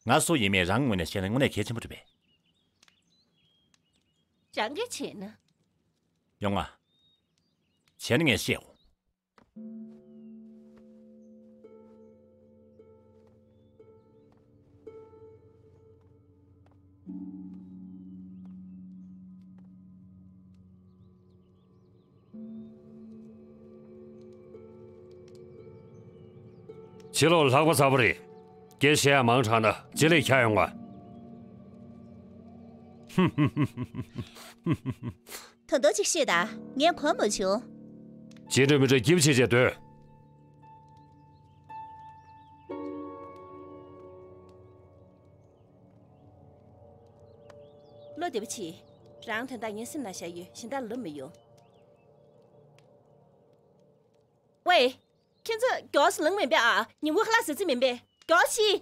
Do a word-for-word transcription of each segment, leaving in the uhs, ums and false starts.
ང་སུ་ཡིན་མིན་རང་ངོས་ནས་ཤེས་ན་དངོས་གནས་གལ་ཆེན་པོ་རེད་པས། རང་གིས་བྱས་ན། ཡོང་ང་། བྱས་ན་ངས་བཤད་འོ། ཕྱི་ལོགས་ལྷགས་པ་ཚ་པོ་རེད། སྐད་བཤད་ཡ་མང་དྲགས་ན་ལྕེ་ལེགས་འཁྱག་ཡོང་ང་། ད་དུང་ཅིག་བཤད་དང་། ངས་གོ་མ་བྱུང་། ཅི་འདྲ་མི་འདྲ་སྐྱིད་པོ་བྱེད་བྱེད་སྡོད། བློ་བདེ་པོ་བྱེད། རང་དོན་དག་ངའི་སེམས་ནང་བཞག་ཡོད། གཞན་དག་ལབ་མི་ཡོང་། ཝེ། ཁྱེད་ཚོ་མགྱོགས་སེ་ལངས་མི་འདུག་ཨ། ཉིན་གུང་ཁ་ལག་ཟ་རྩིས་མི་འདུག། མགྱོགས་ཤིག།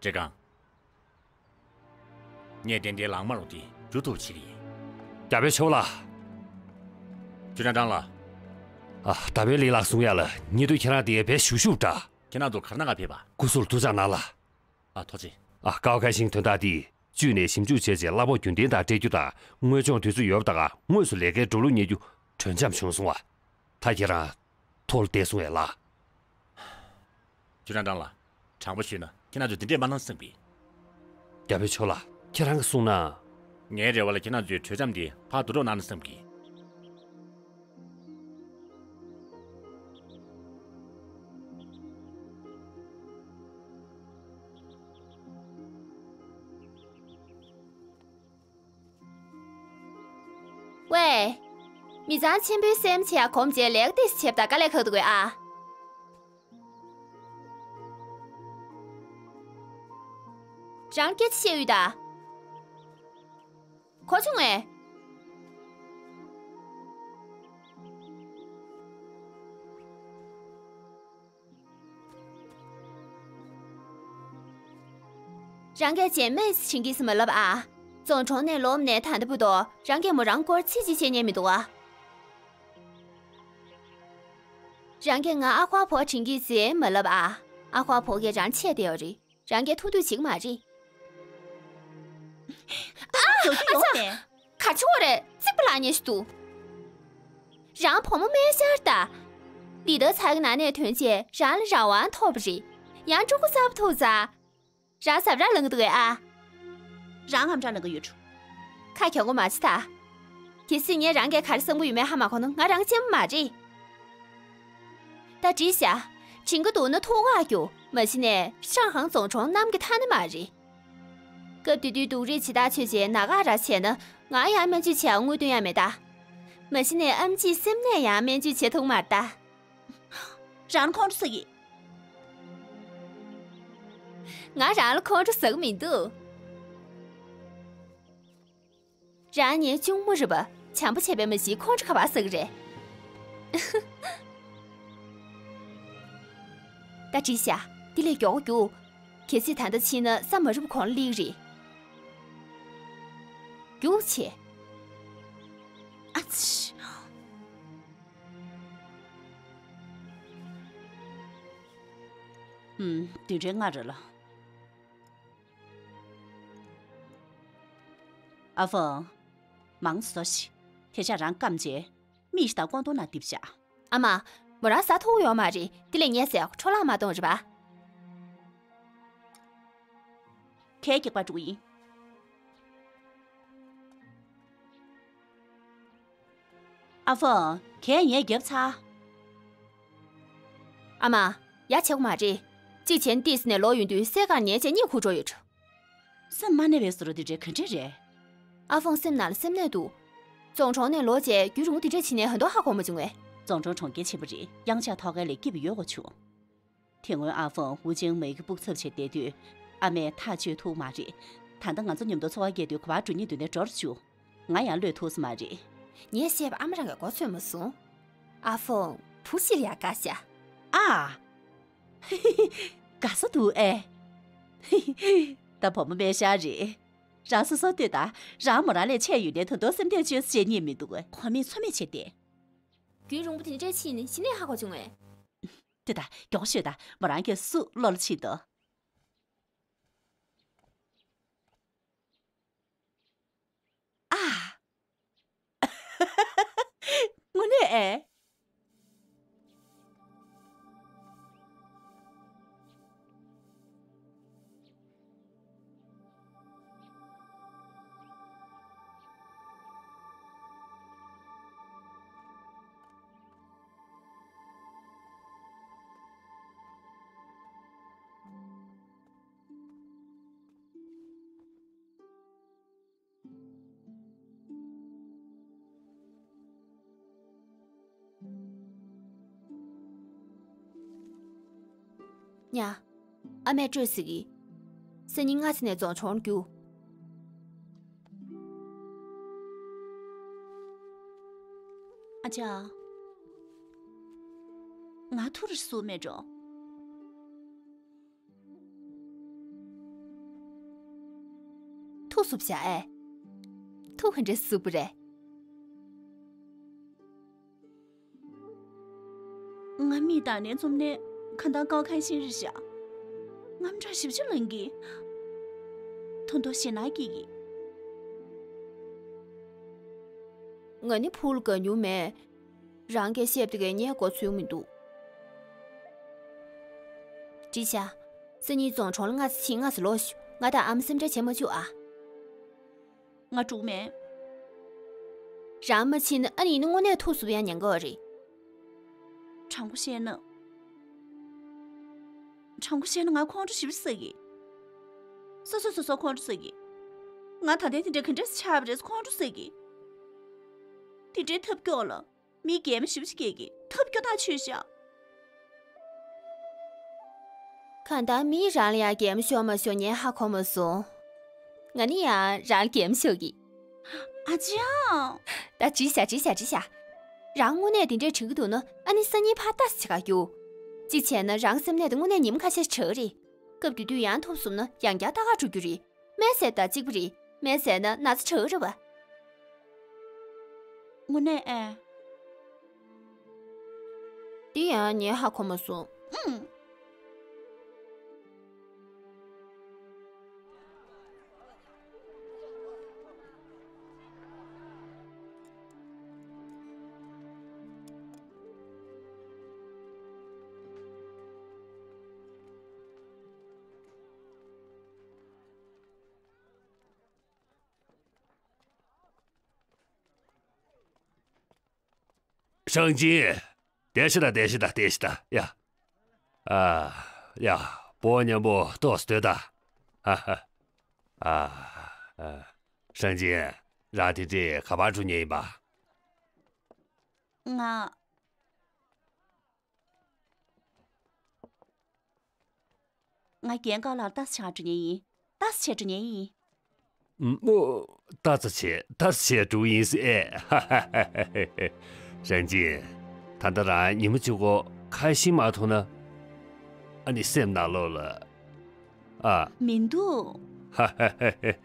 ཀྲེ་ཀང་། ངས་ཏན་ཏན་ལག་དམར་ལོག་དེ་འཇུ་ཐུབ་བྱེད་ཀྱི་ཡིན། རྒྱལ་པོའི་ཕྱོགས་ལ། ཅུན་ཀྲང་ཀྲང་ལགས། ཨ། ད་བོད་ལི་ལགས་གསུང་ཡ་ལ་ཉེ་དུས་ཁྱེད་རང་དེ་བས་ཞུ་ཤུགས་འདྲ། ཁྱེད་རང་ཚོ་ག་རེ་གནང་ག་ཕེབས་པ། སྐུ་གཟུགས་ཐུགས་ཅག་གནང་ལ། ཨ། ཐུགས་རྗེ་ཆེ། ཨ། ཀའོ་ཁ་ཤིང་དོན་དག་འདི་བཅུད་ནས་ཞིབ་འཇུག་བྱས་རྗེས་གླ་ཕོགས་རྒྱུན་ལྡན་དང་སྤྲད་རྒྱུ་དང་། དངོས་སྦྱོང་དུས་ཚོད་ཡོལ་བ་དང་དངོས་སུ་ལས་ཀའི་འགྲོ་ལུགས་གཉེར་རྒྱུ་གྲོས་འཆམ་བྱུང་སོང་བ། ད་ཁྱེད་རང་ཐོག་ལ་བསྡད་སོང་ངས་ལ། ཅུན་ཀྲང་ཀྲང་ལགས། དྲང་པོ་ཞུས་ན་ཁྱེད་རང་ཚོ་འདི་འདྲས་མ་གནང་བསམ་གི། རྒྱལ་པོའི་ཕྱོགས་ལ། ཁྱེད་རང་གིས་གསུངས་ན། ངའི་རེ་བ་ལ་ཁྱེད་རང་ཚོའི་གྲོས་འཆམ་འདི་ཕར་བསྡུ་རུབ་གནང་ན་བསམ་གི། ཝེ། མི་ཚང་ཆེན་པོའི་སེམས་བྱེད་ཡ་གོམས་བྱས་ལེགས་ཏེ་བྱེད་པ་དང་དཀའ་ལས་ཁག་འདུག་གས་ཨ། རང་སྐད་ཆ་བཤད་ཡོད་ད། གོ་བྱུང་ངས། རང་གིས་རྗེས་མ་དྲན་གྱིས་མ་ལབ་ཨ། རྫོང་གྲོང་ནས་ལོག་ནས་ད་ལྟ་བར་དུ་རང་གིས་མོ་རང་སྐོར་ཚིག་གཅིག་བཤད་མྱོང་མི་འདུག་ཨ། རང་གིས་ང་ཨ་ཁུ་ཨ་ཕོ་དྲན་གྱིས་མ་ལབ་ཨ། ཨ་ཁུ་ཨ་ཕོ་གིས་རང་ཆེད་བསྡད་ཡོད་རེད། རང་གིས་ཐུག་ཐུག་བྱེད་ཀྱི་མ་རེད། ཨ་ཙི། ག་ཆི་བོ་རེད། རྩིག་པ་ལ་ཉེ་ཞིག་འདུག། རང་བུ་མོ་སྨན་ཤར་ད། ལི་ཏོ་ཚ་གི་ནང་ནས་ཐོན་རྗེས་རང་ལ་རང་དབང་ཐོབ་པ་རེད། ཡང་ཕྲུ་གུ་གསར་པ་ཐུག་ཙང་། རང་ཟབ་ར་ལངས་གི་འདུག་གས་ཨ། རང་ངམ་ཅག་ལངས་གི་ཡོད་འགྲོ། ཁ་གྱོང་གོ་མ་བྱེད་ད། གལ་སྲིད་ངས་རང་གིས་ག་རེ་བསམ་གི་ཡོད་མེད་ཧ་མ་གོ་ན་ང་རང་གཅེན་པོ་མ་རེད། ད་འགྲིག་བཞག། དྲན་གི་འདུག་ན་ཐུགས་ཁག་རྒྱོབ། མ་གཞི་ནས་ཧྲང་ཧང་རྫོང་གྲོང་གནམ་གྱི་མཐའ་ནས་མ་རེད། སྐབས་དེ་དུས་སྡུག་རུས་ཇི་ལྟར་ཆེ་ཆེ་ན་ག་ར་བྱས་ན་ང་ཡང་སྨན་བཅོས་བྱེད་ཡ་དངུལ་བཏོན་ཡ་མེད་ད། མ་གཞི་ནས་ཨེམ་ཆིས་སེམས་ནས་ཡང་སྨན་བཅོས་བྱེད་ཐུབ་མ་རེད་ད། རང་ཁོང་ཁྲོ་ཟ་གི། ང་རང་ལ་ཁོང་ཁྲོ་ཟ་གི་མི་འདུག། རང་ཉིད་གཅུང་མོ་རེད་པ། བྱམས་པོ་བྱས་པའི་མི་ཞིག་ཁོང་ཁྲོ་ག་པར་ཟ་གི་རེད། ད་འགྲིག་བཞག། འདི་ལས་མགྱོགས་པོ་རྒྱུགས། གལ་སྲིད་ད་ལྟ་ཕྱིན་ན་ས་མ་རུབ་གོང་ལ་སླེབས་རེད། རྒྱུགས་བྱེད། ཨ་ཙི། ཨུམ། བདུན་ཕྲག་ལྔ་རེད་ལ། ཨ་ཧྥང་། མང་ཙམ་ཟོས་ཤིག། དེ་ཕྱིར་རང་སྐམ་རྗེས། མིག་ཞིག་དང་ཀོང་ཏུང་ནང་རྡིབ་བཞག། ཨ་མ། མོ་རང་ཟ་ཐུབ་ཡོད་མ་རེད། དེ་ལས་ངས་ཟས་འཕྲོ་བརླག་མ་གཏོང་རེད་པ། ཁའི་སྐེག་པ་འགྲོ་གི་ཡིན། ཨ་ཧྥང་། ཁའི་ངས་རྒྱབ་ཚར། ཨ་མ། ཡ་བྱེད་དགོས་མ་རེད། གཅིག་བྱས་ན་ཏིས་ནས་ལོག་ཡོང་དུས་སེ་གར་ཉལ་བྱས་གཉིད་ཁུག་འགྲོ་ཡོད། སེམས་མ་ནད་པའི་བཟོ་འདྲ་དེ་འདྲ་ག་འདྲ་རེད། ཨ་ཧྥང་སེམས་ནང་ལ་སེམས་ནད་འདུག། རྫོང་གྲོང་ནས་ལོག་རྗེས་རྒྱུན་རིང་པོ་དེ་འདྲ་བྱས་ནས་ཧ་ཏོ་ཧ་གོ་མ་བྱུང་བས། རྫོང་གྲོང་གྲོང་ཁྱེར་ཆེན་པོ་རེད། གཡང་ཆགས་ཐོག་ཁའི་ལས་སྐྱིད་པོ་ཡོད་དགོས་བྱུང་། དེ་སྔོན་ཨ་ཧྥང་ཧུའུ་ཅིང་མེ་གི་སྤུག་ཚབ་བྱས་བསྡད་དུས། ཨ་མས་ཐག་གཅོད་ཐུབ་མ་རེད། ད་ལྟ་ང་ཚོ་མཉམ་དུ་འཚོ་བ་སྐྱེལ་དུས་ག་པར་འགྲོ་སྙིང་འདོད་ནས་འགྲོ་རུ་བཅུག། ང་ཡང་གློད་ཐུབ་ས་མ་རེད། ངས་བཤད་པ་ཨ་མ་རང་གིས་གོ་ཚོད་མ་སོང་། ཨ་ཧྥང་བུ་ཞིག་ལ་ཡ་དགའ་ཤག། ཨ། དགའ་ས་འདུག་ཨེ། ད་བུ་མོ་སྨན་ཤར་རེད། རང་སོ་སོར་ལྟོས་དང་། རང་མོ་རང་ལས་ཆེ་ཡོད་ནའི་ད་དུང་སེམས་ཁྲལ་བྱེད་ཟེར་ཉན་མི་འདུག་ཁོ་མོས་ཚོད་མེད་བྱས་ཏེ། རྒྱུན་རིང་པོ་དེ་འདྲ་ཕྱིན་ནས་གཞི་ནས་ཧ་གོ་བྱུང་ངས། དེ་ད་མགྱོགས་ཤོད་དང་། མོ་རང་གིས་སུ་བློ་ལ་ཕྱིན་ཏོ། ཨ། དངོས་གནས་ཨེ། ཉ། ཨ་མས་སྤྲོད་ཟེར་གི། སང་ཉིན་སྔ་ས་ནས་རྫོང་གྲོང་རྒྱུགས། ཨ་ཅག་ང་ཐུགས་རེ་ཟུག་མེད་འགྲོ། ཐུགས་སུབ་བྱ་ཨེ། ཐུགས་ག་འདྲ་སུབ་པ་རེད། ང་མིག་གདངས་ནས་འཛུམ་ནས་ག་འདང་ཀའོ་ཁ་ཤིང་རེད་ཤག་ངམ་སྐྲག་ཞིབ་ཅིག་ལངས་གི། ཐོ་ཐོ་ཞེད་སྣང་སྐྱེ་གི། ང་ནི་ཕུག་ལ་དགའ་མྱོང་མེད། རང་གིས་བཤད་པ་དེ་གས་ངས་གོ་ཚོད་མི་འདུག་འགྲིག་ཤག་སང་ཉིན་རྫོང་གྲོང་ལ་སྔ་ས་ཕྱིན། སྔ་ས་ལོག་ཤོག་ང་དང་ཨ་མ་སེམས་ཁྲལ་བྱེད་མ་བཅུག་ཨ། ང་འགྲོ་མེད། རང་མ་ཕྱིན་ན་ཨ་ནི་ཡིན་ན་དངོས་གནས་ཐུགས་སུབ་ཡང་ཉན་གི་རེད། དྲང་པོ་བཤད་ན། དྲང་པོ་བཤད་ན་ང་ཁོང་ཁྲོ་ཞེ་པོ་ཟ་གི། སོ་སོ་སོ་སོ་ཁོང་ཁྲོ་ཟ་གི། ང་ད་ལྟའི་དེ་འདྲ་ག་འདྲ་ཆགས་པ་རེད་ཁོང་ཁྲོ་ཟ་གི། དེ་འདྲའི་ཐབས་སྐྱོ་ལ། མི་གད་མོ་ཞེ་པོ་ཅིག་སྐྱེ་གི། ཐབས་སྐྱོ་ཐག་ཆོད་ཤག་གང་ལྟར་མིས་རང་ལ་ཡང་གད་མོ་ཤོར་མ་ཤོར་ངས་ཧ་གོ་མ་སོང་། ང་ནི་ཡང་རང་ལ་གད་མོ་ཤོར་གི། ཨ་ཅག་ད་བྲིས་བཞག་བྲིས་བཞག་བྲིས་བཞག་རང་དངོས་གནས་དེ་འདྲས་བྲིས་གི་འདུག་ན་ཨ་ནི་སང་ཉིན་ཕར་ལྟ་ས་ཆེ་ག་རྒྱུགས། གཅིག་བྱས་ན་རང་སེམས་ནད་དེ་དངོས་གནས་ཉི་མ་ཁ་ཤས་དྲག་རེད། སྐབས་དེ་དུས་ཡང་ཐུབ་སོང་ན་ཡང་བསྐྱར་ལྟ་ག་འགྲོ་རྒྱུ་རེད། སྨན་ཟས་དང་གཅིག་པ་རེད། སྨན་ཟས་ན་ན་ཚ་དྲག་རེད་བ། དངོས་གནས་ཨེ། འདི་ཡང་ངས་ཧ་གོ་མ་སོང་། ཨུམ། ཧྲང་ཅིན། བསྡད་ཤིག་དང་བསྡད་ཤིག་དང་བསྡད་ཤིག་དང་ཡ། ཨ། ཡ། བུ་མཉམ་པོ་ཏོག་ཙམ་སྡོད་དང་། ཧ་ཧ། ཨ། ཨ། ཧྲང་ཅིན། རང་དེ་འདྲས་ག་པར་འགྲོ་མཁན་ཡིན་པ། ང་། ང་རྒན་ཀའོ་ལགས་ལ་ལྟ་ས་ཆ་འགྲོ་མཁན་ཡིན། ལྟ་ས་བྱས་འགྲོ་མཁན་ཡིན། ཨུམ། ལྟ་ས་བྱས་ལྟ་ས་བྱས་འགྲོ་གི་ཡིན་ཟེར་ཨེ། ཧྲན་ཅིན། ད་ལྟ་རང་ཉི་མ་གཅིག་པོ་ཁ་ཤིང་མ་མཐོང་ན། ཨ་ནི་སེམས་ནང་ལོགས་ལ། ཨ། མི་འདུག་ཧ་ཧ་ཧ་ཧ།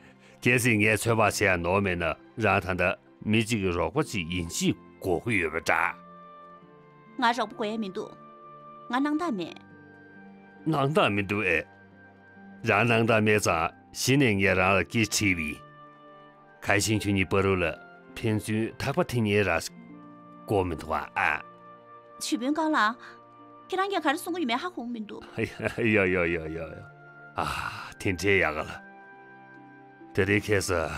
གལ་སྲིད་ངས་ཚོད་དཔག་བྱས་ཡ་ནོར་མེད་ན་རང་ད་ལྟ་མི་གཅིག་གི་རོགས་པ་ཅིག་ཡིན་གཅིག་དགོས་ཀྱི་ཡོད་པ་འདྲ། ང་རོགས་པ་དགོས་ཡ་མི་འདུག་ང་སྣང་དག་མེད། སྣང་དག་མི་འདུག་ཨེ། རང་སྣང་དག་མེད་ཙང་གཞི་ནས་ངས་རང་ལ་སྐད་ཁྲིད་པ་ཡིན། ཁ་ཤིང་ཁྱོད་གཉིས་བར་དུ་ལ་ཕན་ཚུན་ཐག་པ་འཐེན་ཉེན་རག་དགོས་མི་འདུག་ཨ། ཨ། ཇུས་འབོན་ཀའོ་ལགས། ཁྱེད་རང་གིས་ག་རེ་གསུང་གི་ཡོད་མེད་ཧ་གོ་གི་མི་འདུག་ཡ་ཡ་ཡ་ཡ་ཡ། ཨ། དེ་འདྲའི་ཡག་ག་ལ། དེ་རིང་ཁ་སང་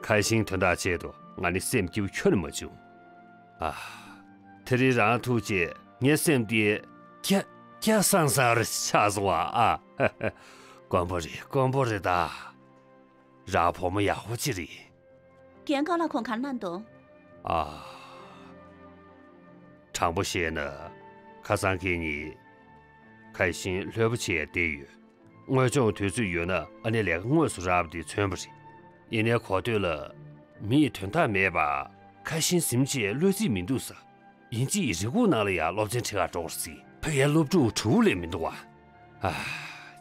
ཁ་ཤིང་དོན་དག་ཆེད་དུ་ང་ནི་སེམས་སྐྱིད་པོ་ཁྱོན་ནས་མ་བྱུང་། ཨ། དེ་རིང་རང་ཐུག་རྗེས་ངའི་སེམས་འདི་སྐྱ་སྐྱ་སང་སང་རེ་ཆགས་སོང་བ་ཨ། དཀོན་པོ་རེད་དཀོན་པོ་རེད་ད། རང་བུ་མོ་ཡག་པོ་ཅིག་རེད། རྒན་ཀའོ་ལགས་ཁོང་ག་རེ་གནང་འདུག་ཨ། དྲང་པོ་བཤད་ན། ཁ་སང་ཁེ་གཉིས་ཁ་ཤིང་ལྷོད་པོ་བྱས་བསྡད་ཡོད། དངོས་སྦྱོང་དུས་ཚོད་ཡོད་ན་ཨ་ནེ་ལས་ཀ་དངོས་སུ་རག་པ་དེ་མཚོན་པ་རེད། ཡིན་ནའི་གོ་ཐོས་ལ། མིས་དོན་དག་མེད་པར་ཁ་ཤིང་ཟིམ་བྱས་གློད་རྩིས་མི་འདུག་ཟེར། ཡིན་གཅིག་རི་ཁུག་ནང་ལ་ཡང་སློབ་ཚན་ཁྲིད་གར་འགྲོ་དགོས་རེད་ཟེར། ཕ་གིའི་སློབ་ཕྲུག་གྲུ་བོ་ལས་མི་འདུག་བ། ཨ།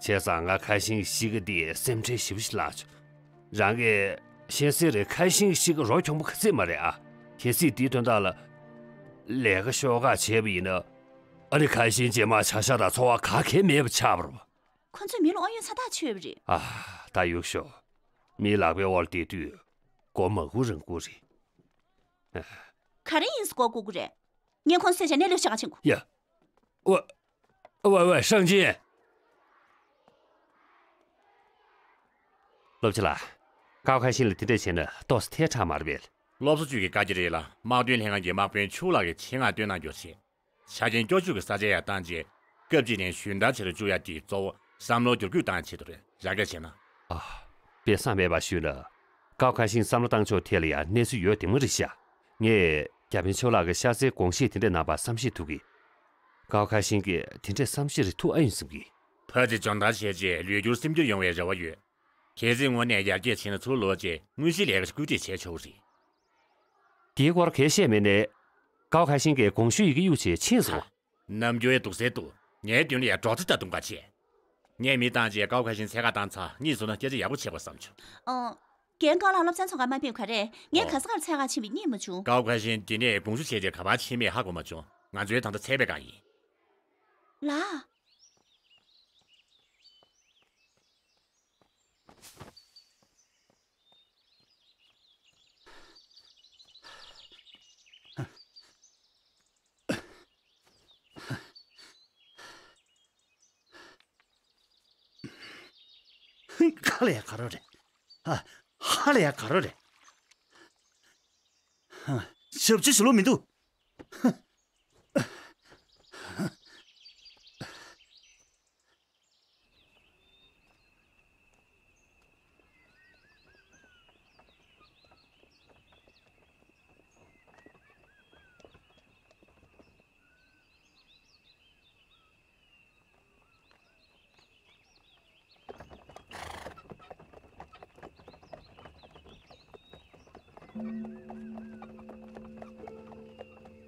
བྱས་ཙང་ང་ཁ་ཤིང་གཤིས་ཀ་འདིས་སེམས་ཁྲལ་ཞེ་པོ་ཞིག་བརླགས་བྱུང་། རང་གིས་ཤེས་གསལ་རེད། ཁ་ཤིང་ཞིག་རོ་གྱོང་པོ་ག་ཚད་མ་རེད་ཨ། གལ་སྲིད་དེའི་དོན་དག་ལ་ལས་ཀ་ཤོག་ཁག་བྱས་པ་ཡིན་ན། ཨ་ནི་ཁ་ཤིང་རྗེས་མ་བྱ་ཤ་དང་འཚོ་བ་ག་གེ་མེད་པ་ཆགས་པ་རེད་པ། ཁོ་ཚོས་མི་ལ་དབང་ཡོད་ཚ་ཐག་ཆོད་པ་རེད། ཨ། ད་གཡུག་ཞོག་མིའི་ལག་པའི་འོག་ལ་བསྡད་དུས་མགོ་མ་སྒུར་རང་སྒུར་རེད། ག་རེ་ཡིན་ཟེར་མགོ་སྒུར་དགོས་རེད། ངས་ཁོང་བསད་བྱས་གནས་ལུགས་ཤོད་ག་ཕྱིན་དགོས། ཡ། ཝེ། ཝེ་ཝེ་ཧྲང་ཅིན། སློབ་སྤྱི་ལགས། ཀའོ་ཁ་ཤིན་ལ་དེ་འདྲས་བྱས་ན་ཏོག་ཙམ་ཐལ་དྲགས་མ་རེད་པས། སློབ་གསོ་ཅུས་ཀྱི་བཀའ་རྒྱ་རེད་ལ། དམག་དོན་ལྷན་ཁང་གི་དམག་དཔོན་ཆུ་ལགས་ཀྱིས་ཆེད་མངགས་བཏོན་གནང་རྒྱུ་རེད། ཆ་རྐྱེན་སྐྱོ་ཤོས་ཀྱི་ས་ཆ་ཡང་བཏང་རྗེས། སྐབས་གཅིག་ནས་ཞུན་བརྡར་བྱེད་དུ་བཅུག་ཡ་དེ་གཙོ་བོ་བསམ་བློ་བསྒྱུར་བཅོས་བཏང་ཆེད་དུ་རེད། རང་སྐད་བྱས་ན། ཨ། དཔེ་བསམ་མེད་པ་ཞུས་ན། ཀའོ་ཁ་ཤིན་བསམ་བློ་བཏང་ཕྱོགས་ཐད་ལ་ཡང་གནས་ཚུལ་ཡོད་བདེ་མོ་རེད་ཤག་ངས་རྒྱ་དཔོན་ཆོས་ལགས་ཀྱི་ཤ་ཚའི་དགོངས་བཞེས་དེ་འདྲ་གནང་བར་བསམ་ཤེས་ཐུབ་ཀྱི། ཀའོ་ཁ་ཤིན་གྱིས་དེ་འདྲས་བསམ་ཤེས་རེ་ཐུབ་ཨ་ཡོང་བསམ་གྱི། ཕ་ཚི་སྦྱོང་བརྡར་བྱས་རྗེས་ལུས་འགྱུར་སེམས་འགྱུར་ཡོང་བའི་རེ་བ་ཡོད། གལ་སྲིད་དངོས་གནས་ཡར་རྒྱས་ཕྱིན་ན་ཚུར་ལོག་རྗེས་དངོས་གཞིའི་ལས་ཀ་ཞིག་བཀོད་སྒྲིག་བྱས་ཆོག་རེད། དེའི་སྐོར་གས་བཤད་མེད་ནས། ཀའོ་ཁ་ཤིན་གྱིས་དགོངས་ཞུ་ཡི་གེ་གཡུག་བྱས་ཕྱིན་སོང་། ནམ་རྒྱུན་ཡང་སྡུག་སེ་འདུག་ངའི་མདུན་ལ་ཡང་སྒྲོག་རྩེ་ལྟ་བཏུང་ག་བྱས། ངས་མི་བཏང་རྗེས་ཀའོ་ཁ་ཤིན་འཚོལ་ག་བཏང་ཚར། གཉིད་སོང་ན་སྐད་ཆ་ཡག་པོ་བྱེད་དགོས་བསམ་བྱུང་། ཨོ། རྒན་ཀའོ་ལགས་སློབ་ཚན་ཚོགས་ག་མ་ཕེབས་ག་རེད། ངས་ཨོ། ག་ས་གར་འཚོལ་ག་ཕྱིན་པའི་གཉིད་མ་བྱུང་། ཀའོ་ཁ་ཤིན་འདི་ནས་དགོངས་ཞུ་བྱས་རྗེས་ག་པར་ཕྱིན་མེད་ཧ་གོ་མ་བྱུང་། ང་ཚོའི་ད་ལྟ་འཚོལ་བའི་སྒང་ཡིན། ལགས། ཧ་ལས་ཡ་ག་རོ་རེད། ཧ། ཧ་ལས་ཡ་ག་རོ་རེད། ཧ། ཞབས་ཕྱི་ཞུ་ལུགས་མི་འདུག་ཧ།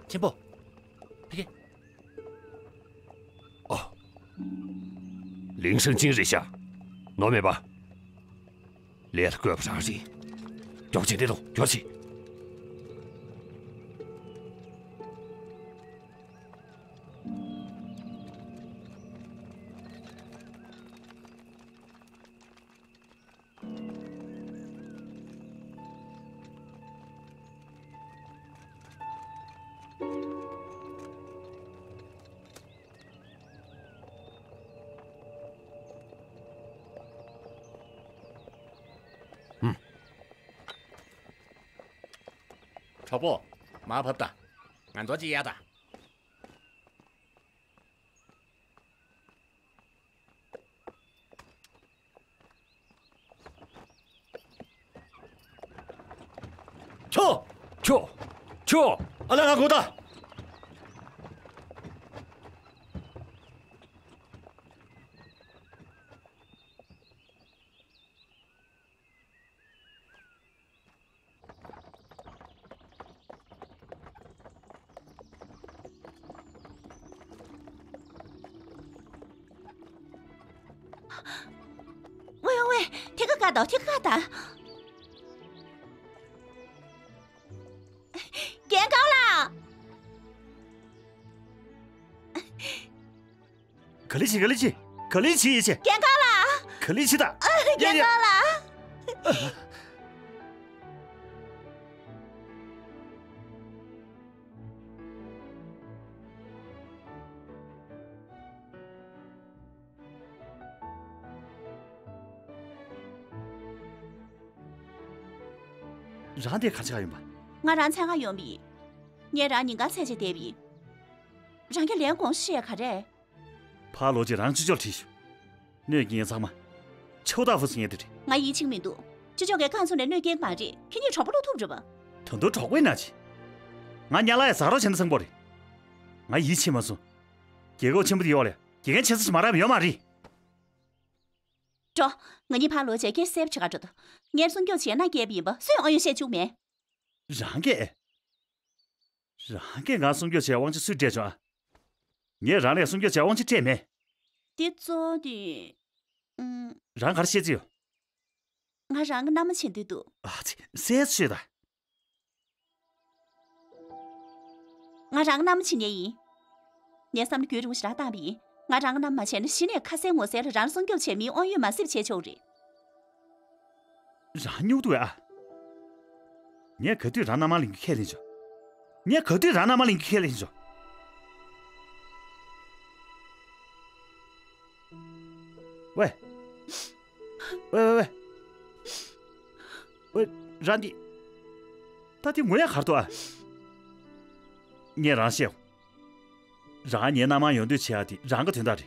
ཆེན་པོ། ཕ་གི། ཨོ། ལིང་ཧྲེང་ཅིན་རེད་ཤག་ནོར་མེད་པ། ལས་ལ་བཀོད་པ་རང་རེད། མགྱོགས་བྱེད་དེ་དང་མགྱོགས་བྱེད། གྲོགས་པོ། མར་བབས་དང་། ང་ཚོ་གཅིག་ཡ་དང་། ཁྱོ། ཁྱོ། ཁྱོ། ཨ་ལ་ང་གོ་ད། ཝེ་ཝེ། ཐད་ཀར་བཀག་དང་། ཐད་ཀར་བཀག་དང་། རྒན་ཀའོ་ལགས། ག་ལེ་བྱེད། ག་ལེ་བྱེད། ག་ལེ་བྱེད་ཡེ་བྱེད། རྒན་ཀའོ་ལགས། ག་ལེ་བྱེད་ད། ཨ། རྒན་ཀའོ་ལགས། རང་དེ་ག་ཆགས་ཡོང་པ། ང་རང་འཚོལ་ག་ཡོང་པ་ཡིན། ངས་རང་ཉིན་གང་འཚོལ་བྱས་བསྡད་པ་ཡིན། རང་གིས་ལན་དགོངས་ཞུ་ཡས་ག་རེ། ཕར་ལོག་རྗེས་རང་ཅི་ལྕོགས་བྲིས་ཤོག་གནོད་སྐྱེལ་མཁན་ཚང་མ་ཆོ་ད་ཧྥུ་སི་ངེས་དེ་རེད། ང་ཡིད་ཆེས་མི་འདུག་ཅི་ལྕོགས་ཀྱི་རྐང་ཚུགས་ནས་གནོད་སྐྱེལ་མ་རེད། ཁྱེད་གཉིས་གྲོགས་པོ་བློ་ཐུབ་རེད་པ། ད་དུང་གྲོགས་པོ་ཡིན་ན་ཅི། ང་ཉ་ལ་ཡ་ཟ་རོགས་བྱས་ན་བཟང་པོ་རེད། ང་ཡིད་ཆེས་མ་སོང་། རྒྱལ་ཁབ་ཆེན་པོ་དེའི་འོག་ལ་དགེ་རྒན་ཆེ་ས་ཞིག་མ་རག་པ་ཡོད་མ་རེད། འགྲོ། ང་གཉིས་ཕར་ལོག་བྱས་སྐད་གསལ་པོ་བྱེད་ག་འགྲོ་དང་། ངས་སྲུང་སྐྱོབ་བྱས་ན་སྐྱེལ་བ་ཡིན་པ་སུས་ཨང་ཡོད་བཤད་བཅུག་མེད། རང་གིས། རང་གིས་ང་སྲུང་སྐྱོབ་བྱེད་དབང་ཆ་སུས་སྤྲད་བྱུང་ཨ། ངས་རང་ལ་སྲུང་སྐྱོབ་བྱེད་དབང་ཆ་སྤྲད་མེད། འདི་གཙོ་བོ་དེ། ཨུམ། རང་ག་རེ་བཤད་རྩིས་ཡོད། ང་རང་གི་མནའ་མ་བྱེད་འདོད་འདུག་ཨ་ཙི། གསལ་བཤད་ད། ང་རང་གི་མནའ་མ་བྱེད་མཁན་ཡིན། ངས་བསམ་བློ་རྒྱུན་རིང་པོ་ཞེ་དྲག་བཏང་བ་ཡིན། ང་རང་གི་མནའ་མ་བྱས་ན་གཞི་ནས་ཁ་ཟས་ངོ་ཟས་ལ་རང་སྲུང་སྐྱོབ་བྱས། མིའི་དབང་ཡོད་མ་སྲིད་བྱས་ཆོག་རེད། རང་སྨྱུག་འདུག་ཨ། ངས་ག་དུས་རང་མནའ་མ་ལེན་རྒྱུ་ཁས་ལེན་བྱུང་། ངས་ག་དུས་རང་མནའ་མ་ལེན་རྒྱུ་ཁས་ལེན་བྱུང་། ཝེ། ཝེ་ཝེ་ཝེ། ཝེ། རང་འདི། ད་འདི་ངོ་ཡ་གར་འདུག་ཨ། ངས་རང་བཤད། རང་ངའི་མནའ་མ་ཡོང་འདོད་བྱེད་ཡ་དེ་རང་གི་དོན་དག་རེད།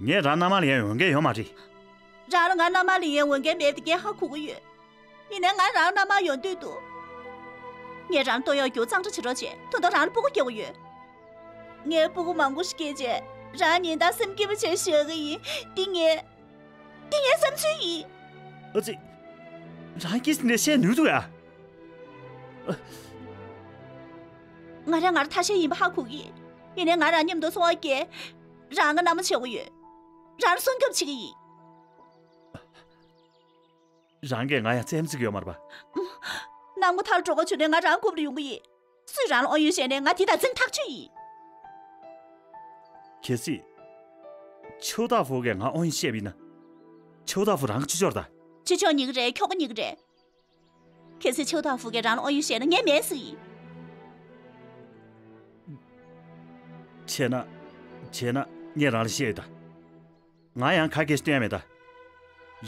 ངས་རང་མནའ་མ་ལེན་ཡ་འོས་འགན་ཡོད་མ་རེད། རང་ལ་ང་མནའ་མ་ལེན་ཡའི་འོས་འགན་མེད་པ་ངས་ཧ་གོ་གི་ཡོད། ཡིན་ནའི་ང་རང་མནའ་མ་ཡོང་འདོད་འདུག་ངས་རང་བསྟོད་ཡག་རྒྱུ་གཙང་སྦྲ་བྱེད་རོགས་བྱས། ད་དུང་རང་ལ་སྤུ་གུ་སྐྱེ་བ་ཡོད། ངས་སྤུ་གུ་མང་པོ་ཞིག་སྐྱེས་རྗེས་རང་ཉིན་ལྟར་སེམས་སྐྱིད་པོ་བྱས་བཞག་གི་ཡིན། འདི་ངས། འདི་ངའི་བསམ་ཚུལ་ཡིན། ཨ་ཙི། རང་སྐྱིད་ནས་བཤད་ནུས་འདུག་ཡ། ང་རང་ང་རང་ཐ་ཤལ་ཡིན་པ་ཧ་གོ་གི། ཡིན་ནའི་ང་རང་མཉམ་དུ་འཚོ་བ་སྐྱེལ། རང་གི་མནའ་མ་བྱེད་དགོས་ཡོད། རང་ལ་སྲུང་སྐྱོབ་བྱེད་ཀྱི་ཡིན། རང་གིས་ང་ཡང་བཙན་འཛུལ་གྱི་ཡོད་མ་རེད་པ། ནངས་མོ་མཐར་འགྲོ་ག་བྱུང་ནས་ང་རང་རྐུབ་ལ་ཡོང་གི་ཡིན། སུས་རང་ལ་དབང་ཡོད་བཤད་ནས། ང་དེ་དང་འཛིང་ཐག་ཆོད་ཡིན། གལ་སྲིད། ཆོས་བདག་ཧྥུ་གིས་ང་དབང་ཡོད་བཤད་པ་ཡིན་ན། ཆོས་བདག་ཧྥུ་རང་གི་ཆུ་ཆོར་ད། ཆུ་ཆོག་ཉེ་གི་རེད། ཁྱོ་ག་ཉེ་གི་རེད། གལ་སྲིད་ཆོས་བདག་ཧྥུ་གིས་རང་ལ་དབང་ཡོད་བཤད་ན་ངས་མེད་ཟེར་གི་ཡིན། བྱས་ན། བྱས་ན་ངས་རང་ལ་བཤད་ཡོད་ད། ང་ཡང་ཁ་སྐད་ཞིག་སྟོན་ཡ་མེད་ད།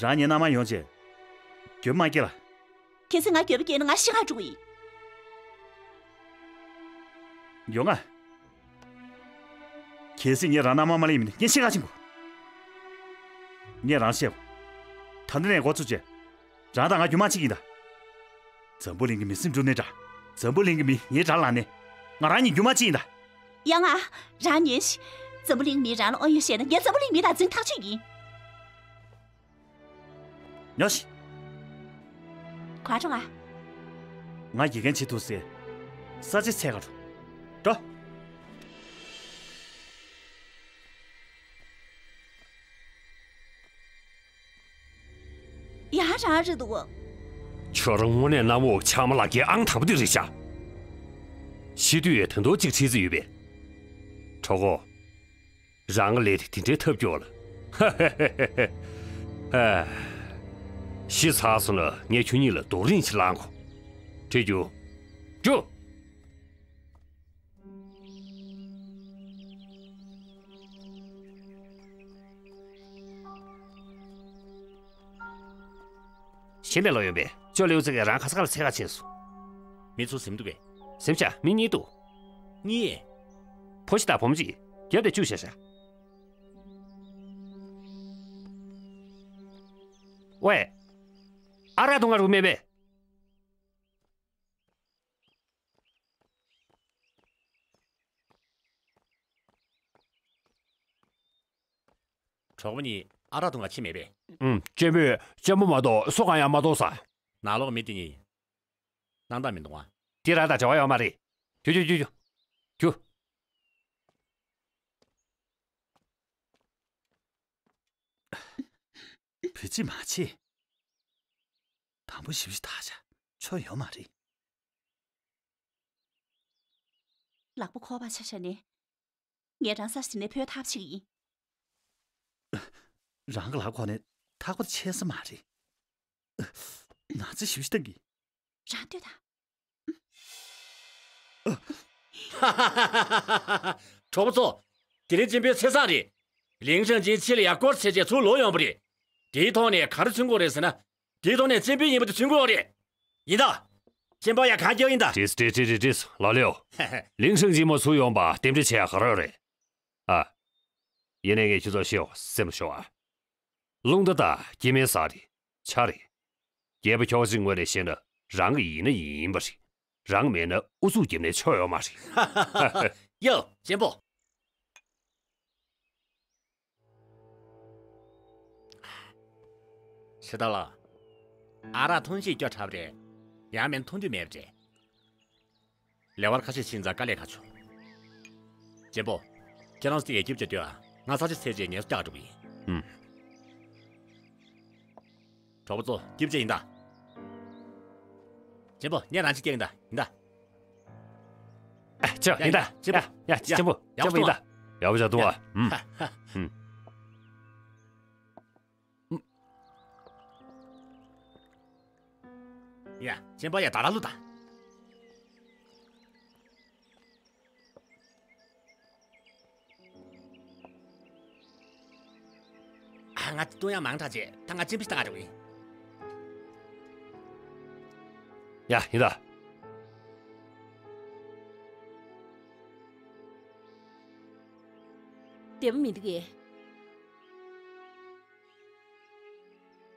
རང་ངའི་མནའ་མ་ཡོང་བྱས། འགྱོད་པ་མ་སྐྱེ་ལ། གལ་སྲིད་ང་འགྱོད་པ་སྐྱེས་ན་ང་ཤི་ག་འགྲོ་གི་ཡིན། ཡོང་ང་། གལ་སྲིད་ངས་རང་མནའ་མ་མ་ལེན་པ་ཡིན་ན་ངས་ཤི་ག་ཕྱིན་དགོས། ངས་རང་བཤད། ད་ལྟ་ནས་འགོ་བཙུགས་བྱས། རང་དང་ང་རྒྱུ་མ་གཅིག་ཡིན་ད། འཛམ་བུ་གླིང་གི་མི་སེམས་འགྲུབ་ནའི་འདྲ། འཛམ་བུ་གླིང་གི་མི་ངའི་དགྲར་ལངས་ནའི། ང་རང་གཉིས་རྒྱུ་མ་གཅིག་ཡིན་ད། ཡ་ང་། རང་ཉན་ཞིག་འཛམ་བུ་གླིང་མིས་རང་ལ་དབང་ཡོད་བཤད་ན་ངས་འཛམ་བུ་གླིང་མི་དང་འཛིང་ཐག་ཆོད་ཡིན། ཉོ་ཞིག་ག་འགྲོ་ང་། ང་དགེ་རྒན་བྱེད་ཐུབ་སའི་ས་ཆ་འཚོལ་ག་འགྲོ། འགྲོ། ཡ་རང་རེད་འདུག་ཁྱོད་རང་དངོས་གནས་གནམ་འོག་ཆགས་མ་ལག་གི་ཨང་དང་པོ་དེ་རེད་ཤག་ཤི་དུས་ཡང་དོན་དག་ཅིག་འཕྲད་རྩིས་ཡོད་པས། གྲོགས་པོ། རང་གི་ལས་དེ་དེ་འདྲའི་ཐབས་སྐྱོ་ལ། ཧ་ཧ་ཧ་ཧ། ཤི་ཚར་སོང་ན་ངས་ཁྱོད་གཉིས་ལ་རྡོག་རིང་ཞིག་བསླང་གོ། བྲིས་རྒྱུ། རྒྱུ། གཞན་པའི་ལོ་ཡོན་པས་ཅོ་ལེའུ་ཙི་གིས་རང་ག་ས་ག་ལ་འཚོལ་ག་ཕྱིན་སོང་། མི་ཚོ་ཟིན་འདུག་གས། ཟིན་ཤག་མི་གཉིས་འདུག་གཉིས། ཕོ་གཞིས་དང་བུ་མོ་གཅིག་རྒྱབ་དེ་བཅུག་བཞག་ཤག་ཝེ། ཨ་རག་འཐུང་ག་རུ་མེད་པས། གྲོགས་པོ་གཉིས་ཨ་རག་འཐུང་ག་ཕྱིན་མེད་པས། ཨུམ། གཅེན་པོས་གཅེན་པོ་མ་གཏོགས་སོ་གང་ཡང་མ་གཏོགས་ས། ནང་ལོགས་མི་དེ་གཉིས་སྣང་དག་མི་འདུག་ཨ། དེ་རང་དང་འབྲེལ་བ་ཡོད་མ་རེད། རྒྱུགས་རྒྱུགས་རྒྱུགས་རྒྱུགས། རྒྱུགས། བུ་ཅི་མ་བྱེད། དང་པོ་ཞིབ་ཞིབ་ཐག་བཅད་ཆོག་ཡོད་མ་རེད། ལག་པ་འཁོར་བ་ཆ་བཞག་ནས། ངས་རང་ས་ཞིག་ནས་ཕོ་ཐབས་ཤིག་ཡིན། རང་གི་ལག་ཁོག་ནས་ཐག་པ་ཆད་ས་མ་རེད། ང་ཚོས་ཞིབ་ཞིབ་བཏང་གི། རང་ལྟོས་དང་། གྲོགས་པོ་ཚོ། དེ་རིང་གཅེན་པོའི་ཚེས་བཟང་རེད། ལིང་ཧྲེང་ཅིན་ཕྱི་ལ་ཡར་སྐོར་བྱས་རྗེས་ཚུར་ལོག་ཡོང་བ་རེད། དེའི་ཐོག་ནས་ག་རེ་མཚོན་དགོས་རེད་ཟེར་ན། དེའི་ཐོག་ནས་གཅེན་པོའི་ཉིན་མོ་དེ་མཚོན་དགོས་རེད། ཡིན་ད། གཅེན་པོ་ཡ་གང་རྒྱག་ཡིན་ད། ཏིས་ཏིས་ཏིས་ཏིས་ཏིས། ལ་ལེའོ། ལིང་ཧྲེང་ཅིན་མོ་ཚུར་ཡོང་བ་རྟེན་འབྲེལ་བྱེད་ཡ་ག་རེ་རེད། ཨ། ཡིན་ནའི་ངས་ཁྱོད་ཚོར་བཤད་འོ། སེམས་ལ་ཤོག་ཨ། རླུང་རྟ་དང་སྐྱེ་དམན་ཟེར་རེད། ཆ་རེད། རྒྱལ་པོ་ཁྱོ་ག་ཅིག་ངོས་ནས་བཤད་ན་རང་གི་ཡིན་ན་ཡིན་པ་རེད། རང་མེད་ན་ཨུ་ཚུགས་བརྒྱབ་ནས་ཆོ་ཡོད་མ་རེད། ཡོ། གཅེན་པོ། ཤི་ད་ལ། ཨ་རག་འཐུང་ཤེས་སྐྱོ་དྲགས་པ་རེད། ཡང་མིན་འཐུང་འདོད་མེད་པ་རེད། ལེ་དབར་ཁ་ཤས་ཕྱིན་ཙང་དཀའ་ལས་ཁག་བྱུང་། གཅེན་པོ། ཁྱེད་རང་ཚོ་དེ་ཡ་རྒྱབ་བྱས་སྡོད་ཨ། ང་ས་ཆ་འཚོལ་རྗེས་ངལ་གསོ་རྒྱག་འགྲོ་གི་ཡིན། ཨུམ། གྲོགས་པོ་ཚོ་སྐྱིད་པོ་བྱེད་ཡིན་ད། གཅེན་པོ་ངས་རང་ཅིག་སྐྱེལ་ཡིན་ད་ཡིན་ད། ཨ་ཅོ་ཡིན་ད། ཡིན་ད། ཡ་ཡ་ཡ་གཅེན་པོ་ཡག་གཅེན་པོ་ཡིན་ད། ཡག་པོ་བྱ་འདུག་ཨ། ཧུམ། ཧུམ། ཡ་གཅེན་པོ་ཡ་ད་ལ་ལུ་ད། ཨ་ང་ལྟོ་ཡང་མང་དྲགས་རྗེས་ད་ང་གཅེན་པོ་ཞིག་ལྟ་ག་འགྲོ་གི་ཡིན། ཡ་ཡིན་ད། བདེ་པོ་མི་འདུག་གས།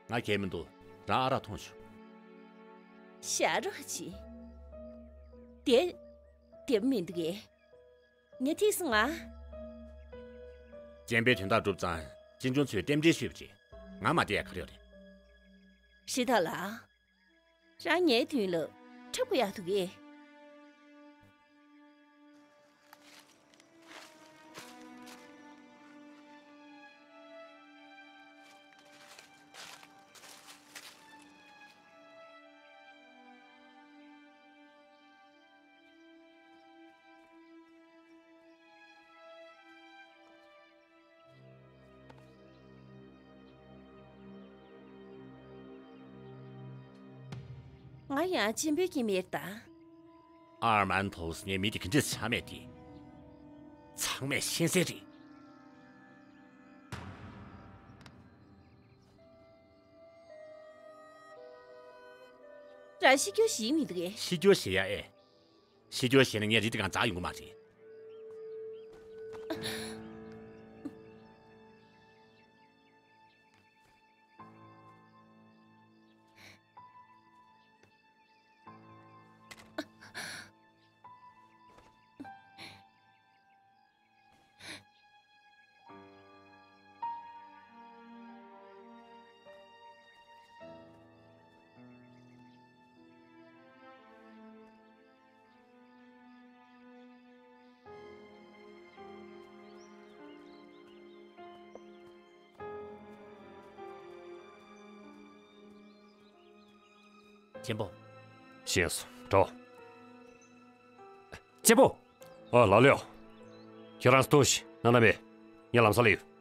ང་གལ་མི་འདུག་རང་ཨ་རག་འཐུང་ཤོག་ཞག་རོགས་གྱིས། དེ། དེབ་མི་འདུག་གས། ངས་ཐིག་སོང་ང་། གཅེན་པོའི་དོན་དག་སྒྲུབ་ཙང་གཅེན་གཅུང་ཚོས་རྟེན་འབྲེལ་ཞུས་པ་བྱས། ང་མ་བསྡད་ཡ་ག་རེ་ཡོད་རེད། ཧྲི་ཐ་ལགས། རང་ངའི་མདུན་ལ་འཁྲབ་དགོས་ཡག་འདུག་གས། ང་ཡང་གཅེན་པོའི་སྐྱེ་དམན་རེད་ད། ཨར་མན་ཐོག་ངའི་མི་དེ་ག་འདྲས་ཆ་མེད་དེ། ཚང་མས་ཤེས་གསལ་རེད། རང་ཤི་རྒྱུ་ཞིག་མི་འདུག་གས། ཤི་རྒྱུ་ཞེ་ཡ་ཨེ། ཤི་རྒྱུ་ཞེ་ན་ངའི་རི་དེ་གང་འཛག་ཡོང་གི་མ་རེད། གཅེན་པོ། ཤེས་སོང་། འགྲོ། གཅེན་པོ། ཨ་ལགས་ལགས། ཁྱེད་རང་ལྟོས་ཤིག་ནང་ན་མེད། ངས་ལམ་སང་སླེབས་ཡོང་།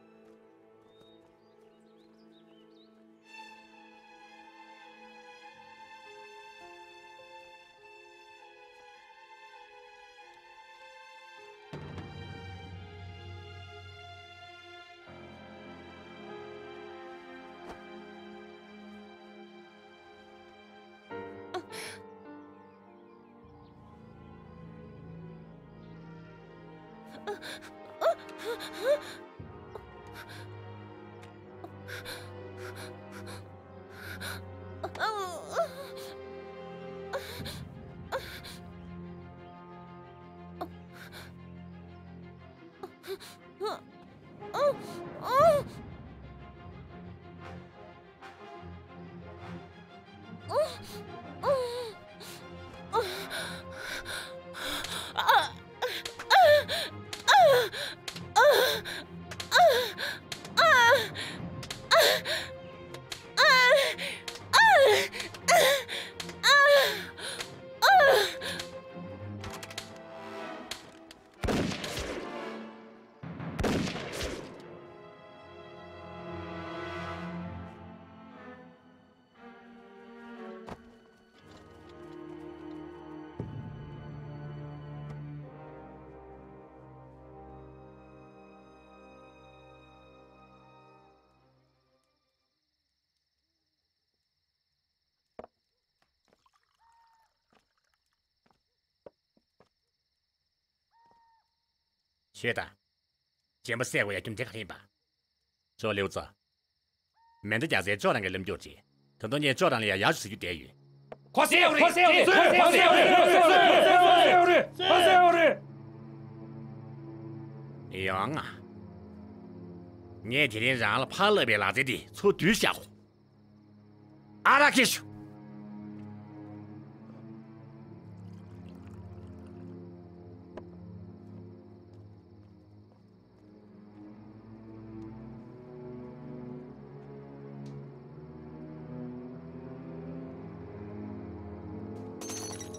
ཤེས་དང་། གཅེན་པོ་བསད་དགོས་ཡ་རྒྱུ་མཚན་ག་རེ་ཡིན་པ། ཅོ་ལེའུ་ཙི། མེ་མདའ་རྒྱག་སའི་ཅོ་རང་གི་ལམ་རྒྱུག་ཅིག་ད་དུང་ངས་ཅོ་རང་ལ་ཡ་ཡག་ཞུ་རྒྱུ་བསྡད་ཡོད། ཁོ་བསད་ཡོད་རེད། ཁོ་བསད་ཡོད་རེད། ཁོ་བསད་ཡོད་རེད། ཁོ་བསད་ཡོད་རེད། ཡོང་ང་། ངས་དེ་རིང་རང་ལ་ཕར་བསླབས་པའི་ལག་རྩལ་འདི་ཚུར་བསྡུས་བཞག་གོ། ཨ་རག་ཁྱེར་ཤོག་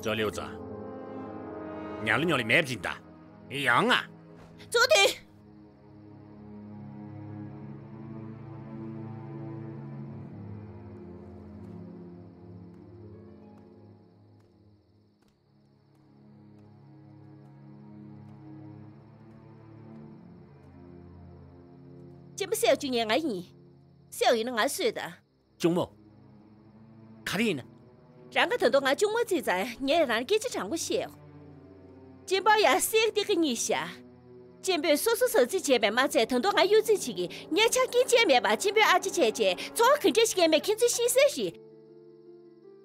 ཅོ་ལིའུ་ཙང་། ཉང་ལི་ཉོ་ལི་མེབ་ཅིང་ད། ཡང་ང་། ཙོ་དེ། གཅེན་པོ་སེའུ་གཅུང་ངེ་ང་ཡིན། སེའུ་ཡིན་ན་ང་སུས་ད། གཅུང་མོ། ག་རེ་ཡིན་ན། རང་ག་ད་དུང་ང་གཅུང་མོ་བརྩིས་ཙང་ངས་རང་སྐད་ཆ་དྲང་པོ་བཤད། གཅེན་པོ་ཡ་སེའུ་སྟེ་གི་གཉིས་ཤ། གཅེན་པོས་སོ་སོ་ཟ་རྩིས་བྱས་པས་མ་ཚད་ད་དུང་ང་གཡོ་རྩིས་བྱེད་ཀྱི་ངས་ཆ་རྐྱེན་ཅན་མེད་པ་གཅེན་པོའི་ཨ་ཅེ་བྱས་རྗེས་འཚོ་བ་ག་འདྲས་ཤིག་སྐྱེལ་མེད་ཁྱེད་ཚོས་ཤེས་གསལ་རེད།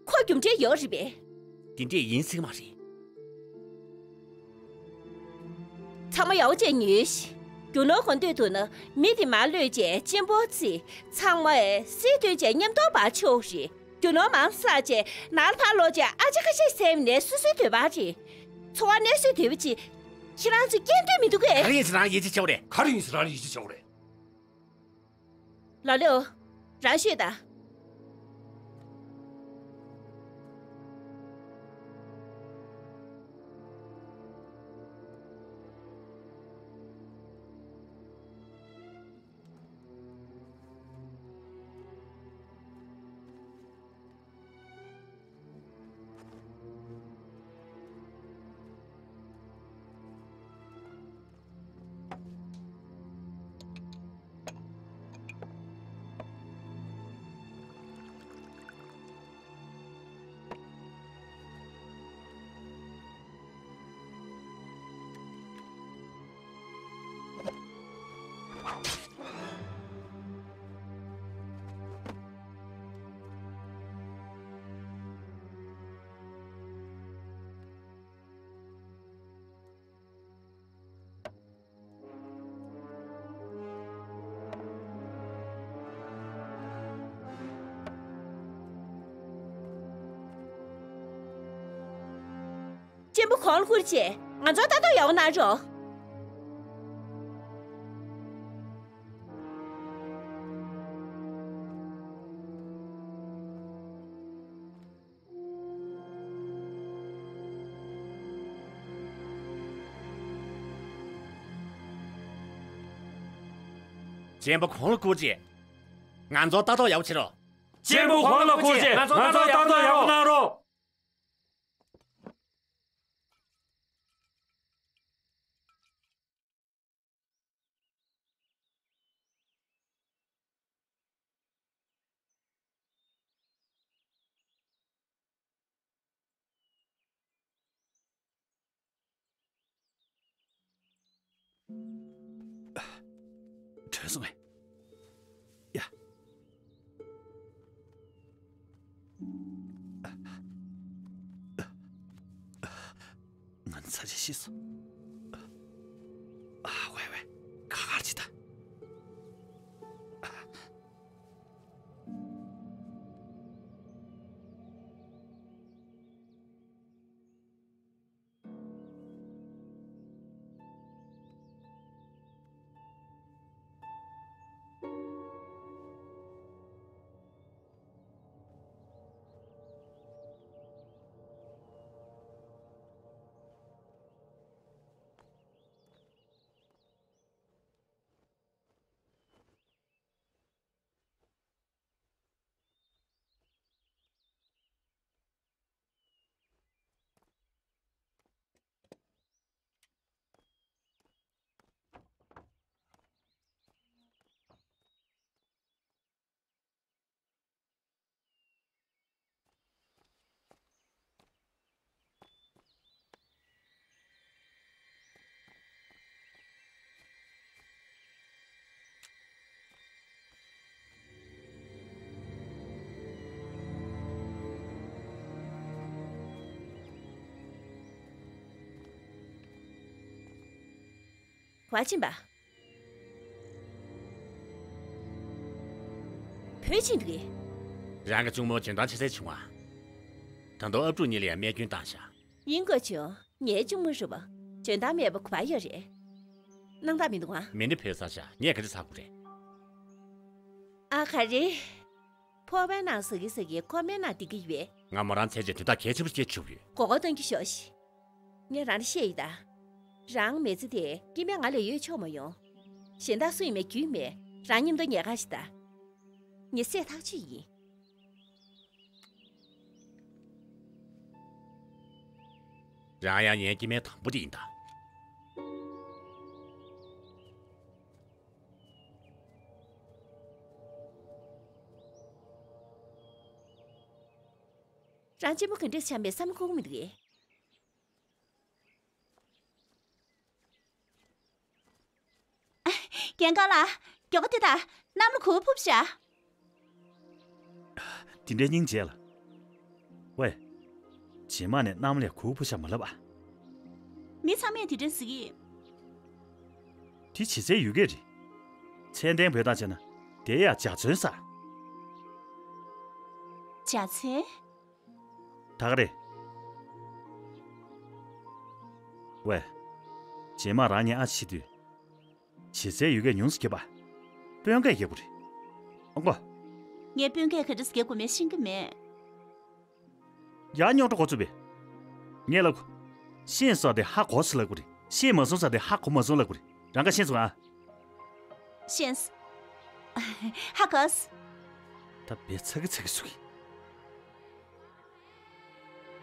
ཁོ་རྒྱུ་འབྲས་ཡོད་རེད་པས། དེ་འདྲས་ཡིན་སྲིད་མ་རེད། ཚང་མ་ཡག་པོ་བྱས་ཉོས་ཤིག་རྒྱུ་ནོར་གོ་འདོད་འདུག་ན་མི་དེ་མར་གློད་བྱས་གཅེན་པོ་རྩིས། ཚང་མས་སྲིད་དོན་བྱས་མཉམ་དུ་བར་ཆོག་རེད། རྒྱུ་ནོར་མང་བསགས་བྱས་ནར་ཕར་ལོག་བྱས་ཨ་ཅེ་ཁ་ཤས་སེམས་ནས་སོ་སོའི་འདོད་པ་རེད། འཚོ་བ་གནས་སྲོལ་འདོད་པ་ཅིག་ཁྱེད་རང་ཚོས་སྐྱོན་འདོད་མི་འདུག་གས། ག་རེ་ཡིན་ཟེར་རང་ཡིད་ཆེས་བྱའོ་རེད། ག་རེ་ཡིན་ཟེར་རང་ཡིད་ཆེས་བྱའོ་རེད། ལ་ལེའོ། རང་ཤོད་དང་། གཅེན་པོ་གོང་ལ་བཀུར་བྱས་ང་ཚོར་ལྟ་རྟོག་ཡག་པོ་གནང་རོགས། གཅེན་པོ་གོང་ལ་བཀུར་བྱས། ང་ཚོར་ལྟ་རྟོག་ཡག་པོ་བྱེད་རོགས། གཅེན་པོ་གོང་ལ་བཀུར་བྱས་ང་ཚོར་ལྟ་རྟོག་ཡག་པོ་གནང་རོགས། གྲོལ་སོང་ངས། ཡ། ང་ཚ་ཆེ་ཤི་སོང་། ཨ་ཝེ་ཝེ། ཁ་ཁར་ཅི་ད། བ་ཕྱིན་པ། བུ་ཕྱིན་འདུག་གས། རང་གི་གཅུང་མོ་འཇོན་ཐང་ཆེ་སའི་བྱུང་བ། ད་དུང་ཨབ་ཕྲུག་གཉིས་ལ་ཡང་རྨས་སྐྱོན་བཏང་ཤག་ཡིན་དགོས་བྱུང་། ངའི་གཅུང་མོ་རུ་བ། འཇོན་ཐང་མེད་པ་ག་པར་ཡོད་རེད། སྣང་དག་མི་འདུག་ཨ། མི་འདི་བོད་ས་ཤག་ངས་ག་རེ་ཟ་དགོས་རེད། ཨ་ག་རེ། ཕོར་པའི་ནང་ཟ་གི་ཟ་གི་ཁོག་པའི་ནང་སྡུད་ཀྱི་ཡོད། ང་མོ་རང་བཙལ་བྱས་དོན་དག་གལ་ཆེན་པོ་ཞིག་ཐུག་ཡོད། མགོ་སྐོར་གཏོང་རྒྱུ་ཞོག་ཤིག་ངས་རང་ལ་བཤད་ཡིན་ད། རང་མི་ཚེ་དེ་སྐྱེ་དམན་ང་ལས་གཡོལ་ཆོག་མ་ཡོང་། གཞན་དག་སུ་ཡིན་མེད་རྒྱུས་མེད། རང་མཉམ་དུ་ཉལ་ཁ་ཞིག་ད། ངས་སེམས་ཐག་ཆོད་ཡིན། རང་ཡང་ངའི་སྐྱེ་དམན་དང་པོ་དེ་ཡིན་ད། རང་གཅེན་པོ་ག་འདྲས་ཆགས་མེད་བསམ་བློ་འཁོར་གི་མི་འདུག་གས། རྒན་ཁོང་ལགས། མགྱོགས་པོ་དེ་དང་། གནམ་ལ་གུར་ཕུབ་བཞག་དེ་འདྲའི་སྙིང་རྗེ་ལ། ཝེ། རྗེས་མ་ནས་གནམ་ལ་གུར་ཕུབ་བཞག་མ་ལབ་ཨ། མི་ཚང་མས་དེ་འདྲ་ཟེར་གི་ཡོད། དེ་བྱེད་སའི་ཡུལ་སྐད་རེད། ཚད་ལྡན་བོད་སྟངས་བྱས་ན་དེ་ཡང་འཇའ་ཚོན་ཟེར། འཇའ་ཚོན། ད་ག་རེད། ཝེ། རྗེས་མ་རང་ཉིད་ཨ་ཕྱི་དུས། བྱེད་སའི་ཡུལ་སྐད་ཉུང་སུ་རྒྱབ་པ། དཔོན་སྐད་རྒྱག་དགོས་རེད། ཨོ་ཀོ། ངས་དཔོན་སྐད་ག་འདྲས་རྒྱག་དགོས་མེད་ཤེས་ཀྱི་མེད། ཡར་རྙོག་དྲ་འགོ་ཚུགས་པས། ངས་ལབ་དགོས། ཤེས་སོ་དེ་ཧ་གོ་སོ་ལབ་དགོས་རེད། ཤེས་མ་སོང་ས་དེ་ཧ་གོ་མ་སོང་ལབ་དགོས་རེད། རང་ག་ཤེས་སོང་ཨ། ཤེས། ཧ་གོ་སོང་། ད་བེ་ཚ་གི་ཚ་གི་སུ་གི།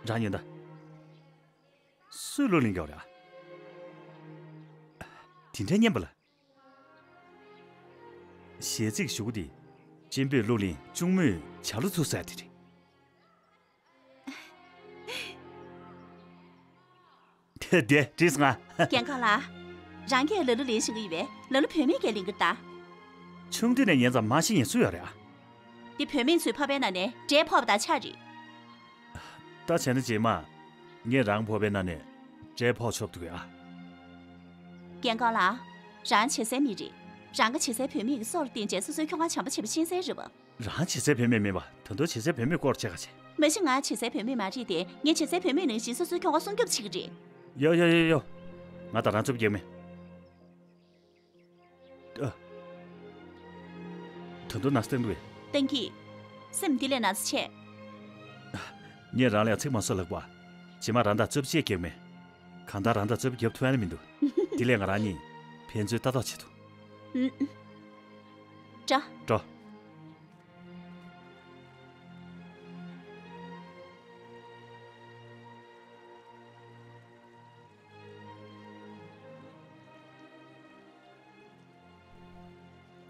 རང་ཉོན་ད། སུས་བློ་ལིང་རྒྱག་རེད་ཨ། དེ་འདྲའི་སྙན་པ་ལ། གཞས་ཚིག་ཞུ་གི་དེ། གཅེན་པོས་བློ་ལིང་གཅུང་མོས་བྱ་ལོ་ཚུགས་ཟེར་དེ་རེད། དེ་དེ་བྲིས་སོང་ང་། རྒན་ཁོང་ལགས། རང་གིས་ལ་ལོ་ལེན་བཞིན་གི་ཡོད་པས་ལ་ལོ་བུད་མེད་ཀྱིས་ལེན་གི་ད། ཆུང་དུས་ནས་ཉན་ཙམ་མ་ཤེས་ཉན་སུ་ཡོད་རེད་ཨ། འདི་བུད་མེད་ཚོའི་ཕོར་པའི་ནང་ནས་འབྲས་ཕོར་པ་དང་ཆ་རེད། ད་བྱས་ན་རྗེས་མ། ངས་རང་ཕོར་པའི་ནང་ནས་འབྲས་ཕོར་ཆོབ་འདུག་ཨ། རྒན་ཁོང་ལགས། རང་བྱེད་སའི་མི་རེད། རང་གི་བྱེད་སའི་བུད་མེད་ཀྱི་སྲོག་ལ་བརྟེན་བྱས་སོ་སོའི་ཁྱོ་ག་བྱམས་པོ་བྱེད་པ་ཤེས་སའི་རེད་པ། རང་བྱེད་སའི་བུད་མེད་མིན་པ་ད་དུང་བྱེད་སའི་བུད་མེད་སྐོར་བྱེད་ག་བྱེད། མ་གཞི་ང་བྱེད་སའི་བུད་མེད་མ་རེད་དེ་ངས་བྱེད་སའི་བུད་མེད་ནང་བཞིན་སོ་སོའི་ཁྱོ་ག་སྲུང་སྐྱོབ་བྱེད་ཀྱི་རེད། ཡོ་ཡོ་ཡོ་ཡོ། ང་ད་རང་ཚོ་རྒྱག་མེད། ཨ། ད་དུང་ན་ཚ་བཏང་འདུག་གས། བཏང་གི། སེམས་འདི་ལས་ན་ཚ་ཆེ། ངས་རང་ལ་ཡང་ཚིག་མ་གསོ་ལབ་པ། རྗེས་མ་རང་དང་རྩོད་པ་ཅིག་རྒྱག་མེད། གང་ལྟར་རང་དང་རྩོད་པ་རྒྱབ་ཐུབ་ཡ་ནི་མི་འདུག་དེ་ལས་ང་རང་གཉིས་ཕན་ཚུན་ལྟ་རྟོག་བྱེད་ཐུབ། ཨུམ། འདྲ། འགྲོ།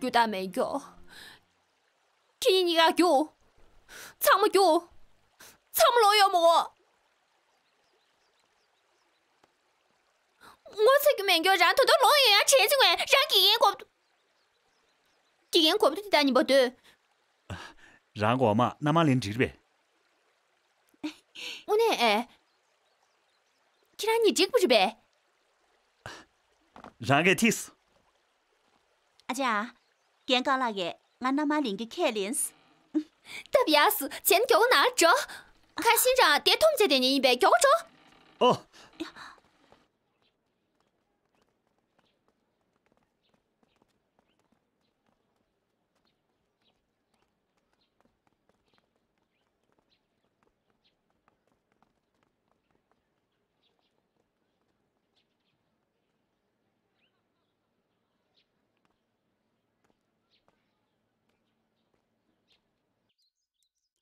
རྒྱུ་དག་མེད་རྒྱུ། ཁྱེད་གཉིས་ཀ་རྒྱུགས། ཚང་མ་རྒྱུགས། ཚང་མ་ལོག་ཡོང་མ་དགོས། ངོ་ཚ་རྒྱུ་མེད་རྒྱུ་རང་ད་དུང་ལོག་ཡོང་ཡ་བྱེད་ཅིག་ངས་རང་དགེ་རྒན་དགོས། དགེ་རྒན་དགོས་འདུག་དེ་ད་ཉིན་པ་སྡོད། རང་གོ་མ་མནའ་མ་ལེན་འགྲིག་རེད་པས། དངོས་གནས་ཨེ། ཁྱེད་རང་གཉིས་འགྲིག་པ་རེད་པས། རང་གིས་ཐིག་ཨ་ཅག་རྒན་རྒན་ལགས་ཀྱིས་ང་མནའ་མ་ལེན་རྒྱུ་ཁས་ལེན། སྟབས་ཡག་སོང་། བྱས་ན་མགྱོགས་པོ་ནང་འགྲོ། ཁ་ཤིན་རང་དེ་འཐུང་བྱས་དེ་ཉིན་ཡིན་པས་མགྱོགས་པོ་འགྲོ། ཨོ།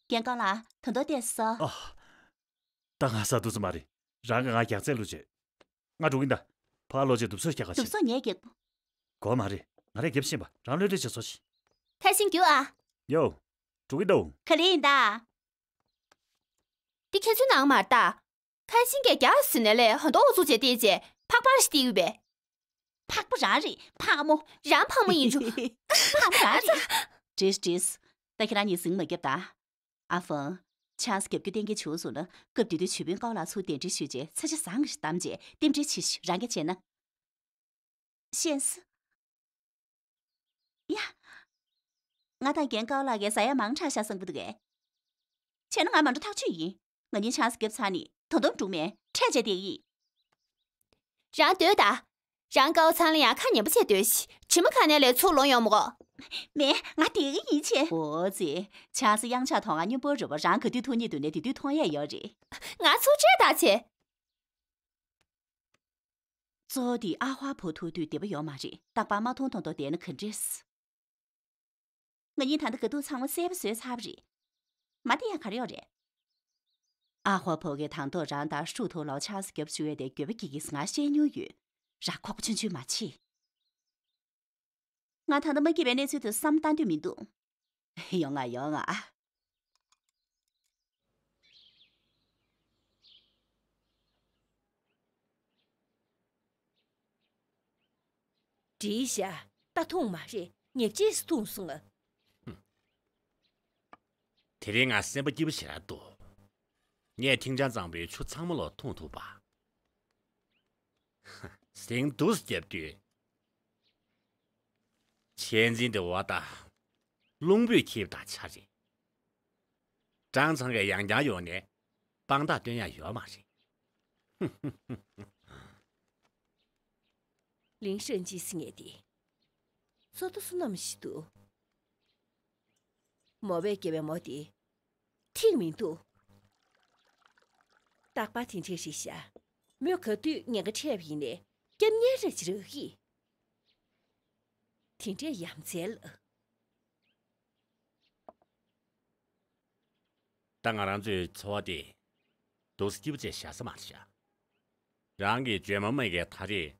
རྒན་རྒན་ལགས། ད་དུང་བལྟས་སོ། ཨ། ད་ང་ཟ་འདུག་ས་མ་རེད། རང་གིས་ང་རྒྱགས་ཚད་བླུགས་བྱས། ང་འགྲོ་གིན་ད། ཕར་ལོག་བྱས་དུབ་སོ་རྒྱག་ག་དུབ་ཕྱིན། སོ་ངས་རྒྱག་དགོས་མ་རེད། ང་རས་རྒྱབ་ཕྱིན་པ། རང་གློད་གྲོལ་བྱས་སོ་ཤིག་ཁ་ཤིན་རྒྱུགས་ཨ། ཡོ། འགྲོ་གི་འདུག་ག་ལེ་ཡིན་ད། འདི་ཁྱེད་ཚོའི་ནང་མ་རེད་ད། ཁ་ཤིན་གྱིས་རྒྱགས་ཟེར་ནས་ལས་ཧོན་ཏོ་འུ་ཚུགས་བྱས་བལྟས་བྱས་ཕག་པ་ཞིག་བལྟས་ཡོད་པས། ཕག་པ་རང་རེད་ཕག་མོ། རང་ཕག་མོ་ཡིན་རྒྱུ། ཕག་མོ་རང་རེད། བྲིས་བྲིས། ད་ཁྱེད་རང་གཉིས་ཟིང་མ་རྒྱབ་ད། ཨ་ཧྥང་། ཆང་ས་རྒྱབ་རྒྱུ་གཏན་འཁེལ་བྱུང་སོང་ན་སྐབས་དེ་དུས་ཆོས་དཔོན་ཀའོ་ལགས་ཚུར་གདན་འདྲེན་ཞུས་རྗེས་ཚ་ཆ་བཟང་ཞིག་བསྡམས་རྗེས་རྟེན་འབྲེལ་བྱེད་ཤིག་རང་རྒྱ་བྱས་ན། ཤེས་སོང་། ཡ། ང་དང་རྒན་ཀའོ་ལགས་ཀྱིས་ཟ་ཡ་མང་དྲགས་ཤག་བསམ་གྱི་འདུག་གས། བྱས་ན་ང་མ་འགྲོ་ཐག་ཆོད་ཡིན། ང་གཉིས་ཆང་ས་རྒྱབ་ཚར་ནས་ད་དུང་འགྲོ་མེད་འཕྲད་བྱས་བསྡད་ཀྱི་ཡིན། རང་སྡོད་ད། རང་ཀའོ་ཚང་ལ་ཡང་ཁ་ཉན་པོ་བྱས་སྡོད་ཤིག་དྲི་མ་ཁ་ནས་ལས་ཚུར་ལོང་ཡོང་མི་དགོས། མེད། ང་དེ་གི་ཡིན་ཆེ། འོ་ཙི། ཆང་ས་གཡང་ཆགས་ཐོག་ང་སྙོམས་པོ་རུ་བ་རང་ག་དུས་ཐུག་ཉེ་དུ་ནས་དེ་དུས་མཐོང་ཡས་ཡོད་རེད། ང་ཚོ་ཆེ་ད་ཆེ། གཙོ་བོ་དེ་ཨ་ཧྭ་ཕོ་ཐུག་དུས་བདེ་པོ་ཡོད་མ་རེད། རྟག་པར་མ་མཐོང་མཐོང་དོ་བསྡད་ན་ག་འདྲས། ང་གཉིས་ད་ལྟ་ག་དུས་ཚང་མ་གསལ་པོ་བཟོས་ཚར་བ་རེད། མ་དེ་ཡང་ག་རེ་ཡོད་རེད། ཨ་ཧྭ་ཕོ་གིས་དང་ཐོག་རང་ལྟར་ཧྲུའུ་ཐོ་ལོ་ཆགས་སུ་རྒྱབ་བཅུག་ཡས་དེ་འགྱོད་པ་སྐྱེ་གིས་ང་བཤད་མྱོང་ཡོད། ར་ཁོག་པ་ཆུང་ཆུང་མ་བྱེད། ང་ད་ལྟ་མ་སྐྱིད་པའི་གནས་ཚུལ་དུ་བསམ་བཏང་འདོད་མི་འདུག་ཡོང་ང་ཡོང་ང་། འགྲིག་ཤག་ད་འཐུང་མ་རེད། ཉེ་ལྕེས་སུ་འཐུང་སོང་ང་། དེ་རིང་ང་སེམས་པ་སྐྱིད་པོ་ཞེ་དྲག་འདུག་ངས་ཐིང་ཅང་གཙང་པོའི་ཆུ་ཚང་མ་ལོ་འཐུང་ཐུབ་པ། ཟིང་འདུག་སེ་བརྒྱབ་དུས། ཆེ་འཛིན་དེ་བ་ད། རླུང་བུས་འཁྱེར་དང་ཆ་རེད། ཀྲང་ཚང་གིས་ཡང་བསྐྱར་ཡོང་ནས་དཔང་རྟགས་སྟོན་ཡ་ཡོད་མ་རེད། ལིང་ཧྲན་ཅི་ཟེར་མཁན་དེ། བཙོག་ཏོ་བསོད་ནམས་ཤིག་འདུག་མོ་བས་སྐྱེ་བའི་མོ་དེ། ཐིག་མི་འདུག་རྟག་པར་དེ་འདྲས་རེད་ཤག་མོས་ག་དུས་ཉེན་ཁ་འཕྲད་པ་ཡིན་ནའི་སྐྱབས་གཉེར་རེ་ཅིག་རག་གི། དེ་འདྲས་ཡ་མཚན་ལ། ད་ང་རང་ཚོའི་འཚོ་བ་དེ་འདུག་སེ་སྐྱིད་པོ་བྱས་བཞག་ས་མ་རེད་ཤག་རང་གིས་ཇོན་མོ་མེ་གའི་ད་རེས་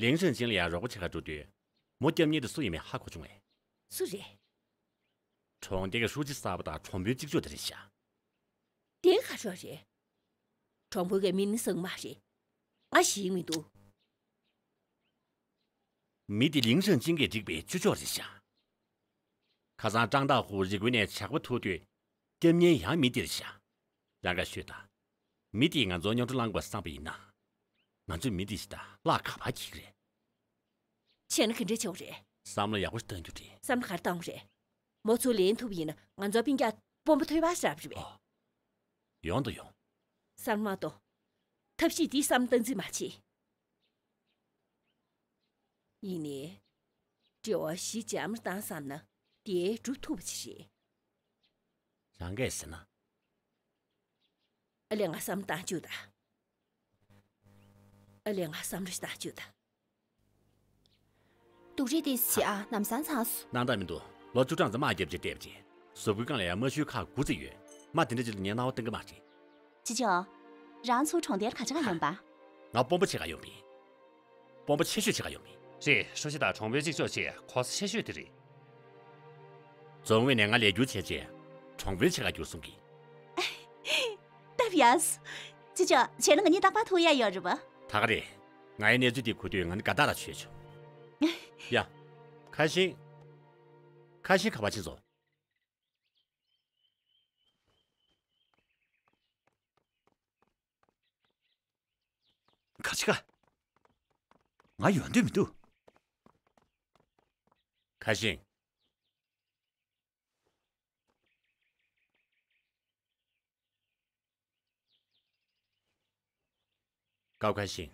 ལིང་ཧྲན་ཅིན་ལ་ཡང་རོགས་པ་བྱེད་ག་འགྲོ་དུས། མོ་སྐྱབས་གཉེར་དེ་སུ་ཡིན་མིན་ཧ་གོ་བྱུང་ངས། སུ་རེད། གྲོང་སྡེ་གི་ཧྲུའུ་ཅི་གསར་པ་དང་གྲོང་དཔོན་གཅིག་ལྕོགས་དེ་རེད་ཤག་དེ་ག་རེ་རེད། གྲོང་དཔོན་གྱི་མི་ནི་བཟང་མ་རེད། ང་ཞིག་མི་འདུག་མི་དེ་ལིང་ཧྲན་ཅིན་གྱིས་བསྒྲིགས་པའི་ཅུ་ཅོག་རེད་ཤག་ཁ་སང་ཀྲང་ཏཱ་ཧུ་རི་ཀུན་ནས་ཇག་པ་ཐུག་དུས་སྐྱབས་གཉེར་ཡང་མི་དེར་ཤག་རང་ག་ཤོད་དང་། མི་དེས་ང་ཚོ་མཉམ་དུ་བླངས་པ་བསམ་པ་ཡིན་ན། ང་ཚོས་མི་དེ་ཞིག་དང་གླགས་ག་པར་འཁེལ་གི་རེད། བྱས་ན་ག་འདྲས་བྱེད་དགོས་རེད། བསམ་བློ་ཡག་པོ་ཞིག་གཏོང་རྒྱུ་རེད། བསམ་བློ་ག་རེ་གཏོང་དགོས་རེད། མོ་ཚུར་ལེན་ཐུབ་པ་ཡིན་ན་ང་ཚོ་སྤུན་ཀྱག་དཔོན་པོ་ཐོས་པ་ཞབས་རེད་པས། ཨོ། ཡོང་དང་ཡོང་། བསམ་བློ་མ་གཏོང་། ཐབས་ཤེས་འདི་བསམ་བློ་བཏང་རྩིས་མ་བྱེད། ཡིན་ནའི། འབྲེལ་བ་གཞི་འཇམ་རུ་བཏང་བསམ་ན་དེ་སྒྲུབ་ཐུབ་པ་ཅིག་རེད། རང་གིས་ཟེར་ན། ཨ་ལས་ང་བསམ་བཏང་བཅུག་དང་། ཨ་ལས་ང་བསམ་བློ་ཞིག་བཏང་བཅུག་དང་། སྡུག་རུས་ཏོག་ཙམ་བྱེད་ཨ། ལམ་སང་ཚར་སོང་། སྣང་དག་མི་འདུག་ལོ་བཅུ་གྲངས་ཙམ་དམག་རྒྱབ་བྱས་བསྡད་པ་ཅིག་གཟུགས་པོའི་སྒང་ལ་ཡང་རྨ་ཤུལ་ཁག་དགུ་ཙམ་ཡོད། རྨ་དེ་འདྲ་ཅིག་ལ་ངས་སྣང་བ་གཏོང་གི་མ་རེད། ཅི་ཅོ། རང་ཚོ་གྲོང་རྡལ་ག་ཅང་ཡོང་པ། ང་དཔོན་པོ་བྱེད་ག་ཡོང་པིན། དཔོན་པོ་ཆེ་ཤོས་བྱེད་ག་ཡོང་པིན། རེད། ཧྲུའུ་ཅི་དང་གྲོང་དཔོན་གཅིག་ལྕོགས་བྱས་གོ་ས་ཆེ་ཤོས་དེ་རེད། རྫོང་དངོས་ནས་ང་ལས་སྒྱུར་བྱས་རྗེས་གྲོང་དཔོན་བྱེད་ག་འགྱུར་གསུང་གི། སྟབས་ཡག་སོང་། ཅི་ཅོ། བྱས་ན་ང་གཉིས་རྟག་པར་ཐུག་ཡ་ཡོད་རེད་པ། ད་ག་རེད། ང་ཡི་གནས་ཚུལ་འདི་གོ་དུས་ང་ནི་དགའ་ཐག་ལ་ཆོད་བྱུང་། ཡ། ཁ་ཤིང་། ཁ་ཤིང་ག་པར་ཕྱིན་སོང་། ཁ་ཆེ་ཁ། ང་ཡོང་འདོད་མི་འདུག་ཁ་ཤིང་། ཀའོ་ཁ་ཤིང་།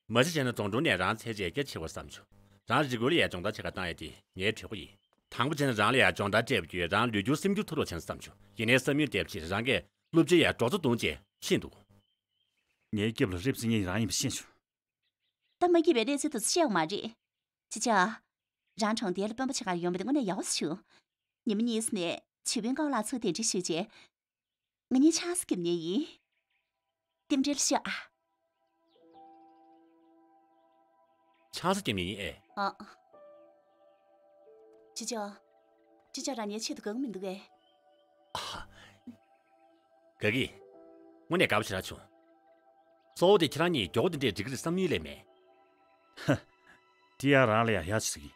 མ་གཞི་བྱས་ན་རྫོང་དྲུང་ནས་རང་ཚད་ཆེས་རྒྱ་ཆེ་བར་བསམ་བྱུང་། རང་རི་མགོ་ལ་ཡ་སྦྱོང་བརྡར་བྱེད་ག་བཏང་ཡ་དེ་ངའི་གྲོས་འགོ་ཡིན། དང་པོ་བྱས་ན་རང་ལ་ཡ་སྦྱོང་བརྡར་སྤྲད་པ་བརྒྱུད་རང་ལུས་རྒྱུ་སེམས་རྒྱུ་མཐོ་རུ་ཕྱིན་བསམ་བྱུང་། ཡིན་ནའི་བསམ་ཡུལ་དེ་ཕྱིར་རང་གིས་སློབ་ཆེན་ཡ་སྒྲོག་ཚོ་བརྡུངས་རྗེས་ཕྱིན་འདུག་ངའི་སྐེ་ལ་རེབ་ཟིན་ངེས་རང་ཡིན་པ་ཤེས་བྱུང་། ད་མ་སྐྱིད་པའི་གནས་ཚུལ་དུ་བཤད་ཡོང་མ་རེད། ཅི་ཅོ། རང་གྲོང་རྡལ་ལ་དཔོན་པོ་ཆེ་ག་ཡོང་བ་དེ་དངོས་གནས་ཡག་པོ་བྱུང་། ཉི་མ་གཉིས་ནས་ཇུས་དཔོན་ཀའོ་ལགས་ཚུར་གདན་འདྲེན་ཞུས་རྗེས། ང་གཉིས་ཆང་ས་འཁྱེར་ནས་ཡིན། རྟེན་འབྲེལ་ཤོག་ཨ། ཆང་ས་འཁྱེར་ནས་ཡིན་ཨེ། ཨ། ཅི་ཅོ། ཅི་ཅོ་རང་ཉིད་ཆེད་དུ་དགའ་གི་མི་འདུག་གས། ཨ། དགའ་གི། དངོས་གནས་དགའ་པོ་ཞེ་དྲག་བྱུང་། གཙོ་བོ་དེ་ཁྱེད་རང་གཉིས་མགྱོགས་པོ་དེ་འདྲས་འགྲིག་གི་རེད་བསམ་ཡུལ་ལས་མེད། ཧ། དེ་ཡང་རང་ལ་ཡང་ཡག་ཅིག་ཡིན།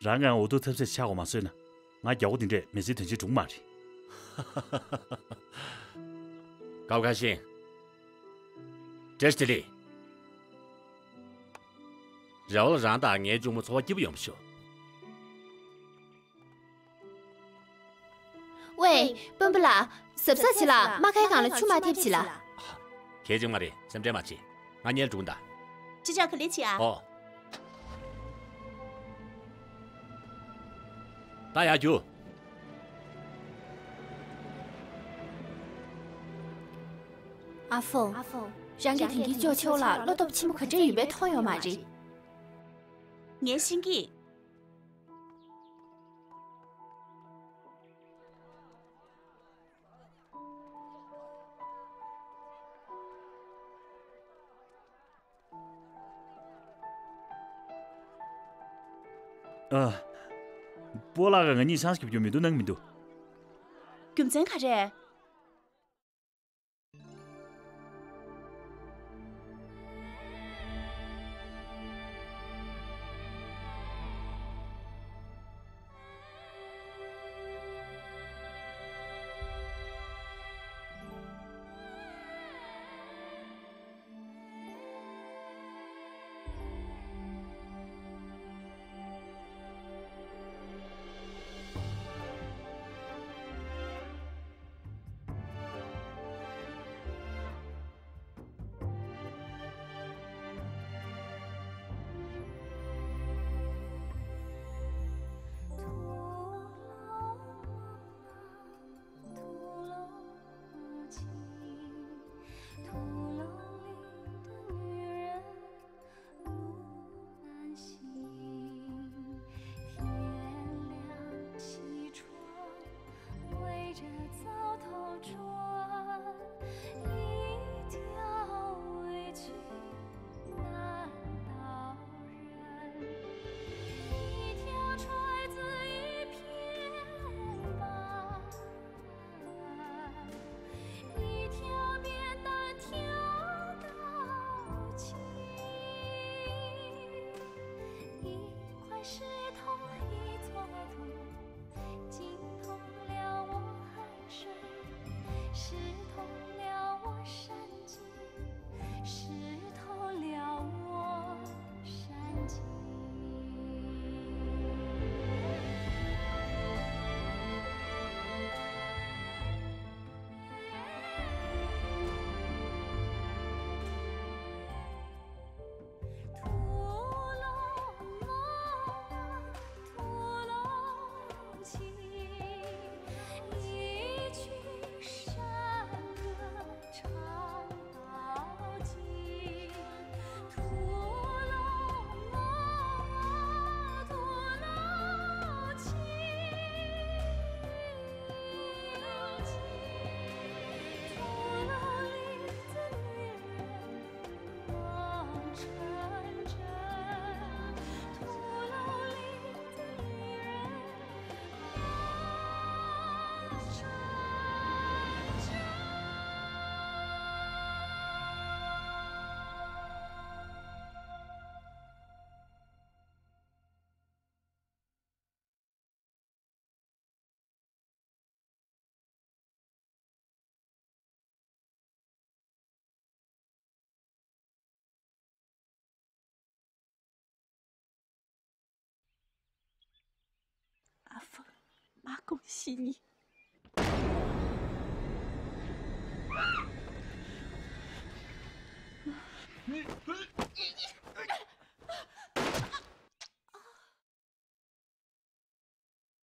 རང་གིས་འུ་ཐུག་ཐབས་ཤེས་ཆག་གོ་མ་བཟོས་ན། ང་མགྱོགས་པོ་དེ་འདྲས་མི་ཚེའི་དོན་ཆེན་འགྲུབ་མ་རེད། ཀའོ་ཁ་ཤིང་། བཀྲ་ཤིས་བདེ་ལེགས། རེ་བ་ལ་རང་དང་ངའི་གཅུང་མོ་འཚོ་བ་སྐྱིད་པོ་ཡོང་བ་ཤོག་ཝེ། དཔོན་པོ་ལགས། གཟབ་གཟབ་བྱེད་ལ་རྨ་ཁའི་སྒང་ལ་ཆུ་མ་ཐེབས་བྱེད་ལ། གལ་ཆེན་མ་རེད། སེམས་ཁྲལ་མ་བྱེད། ང་གཉེར་འགྲོ་གི་ད། ཅི་ཅག་ག་ལེ་བྱེད་ཨ། ཨོ། ད་ཡར་རྒྱུགས། ཨ་ཧྥུང་། ཨ་ཧྥུང་། རང་གིས་དེང་གི་ཅོ་ཆེའུ་ལ་བློ་སྟོབས་ཆེན་པོ་ག་འདྲ་ཡིན་པས་མཐོང་ཡོད་མ་རེད། ངས་ཤེས་ཀྱི། ཨ། སྤོ་ལགས་ཀྱིས་ང་གཉིས་ཆང་ཞིག་རྒྱོབ་རྒྱུ་མི་འདུག་གནང་མི་འདུག་རྒྱུ་མཚན་ག་རེ། ཨ་ཧྥུང་། མ་དགོངས་ཤིག་ཉིད།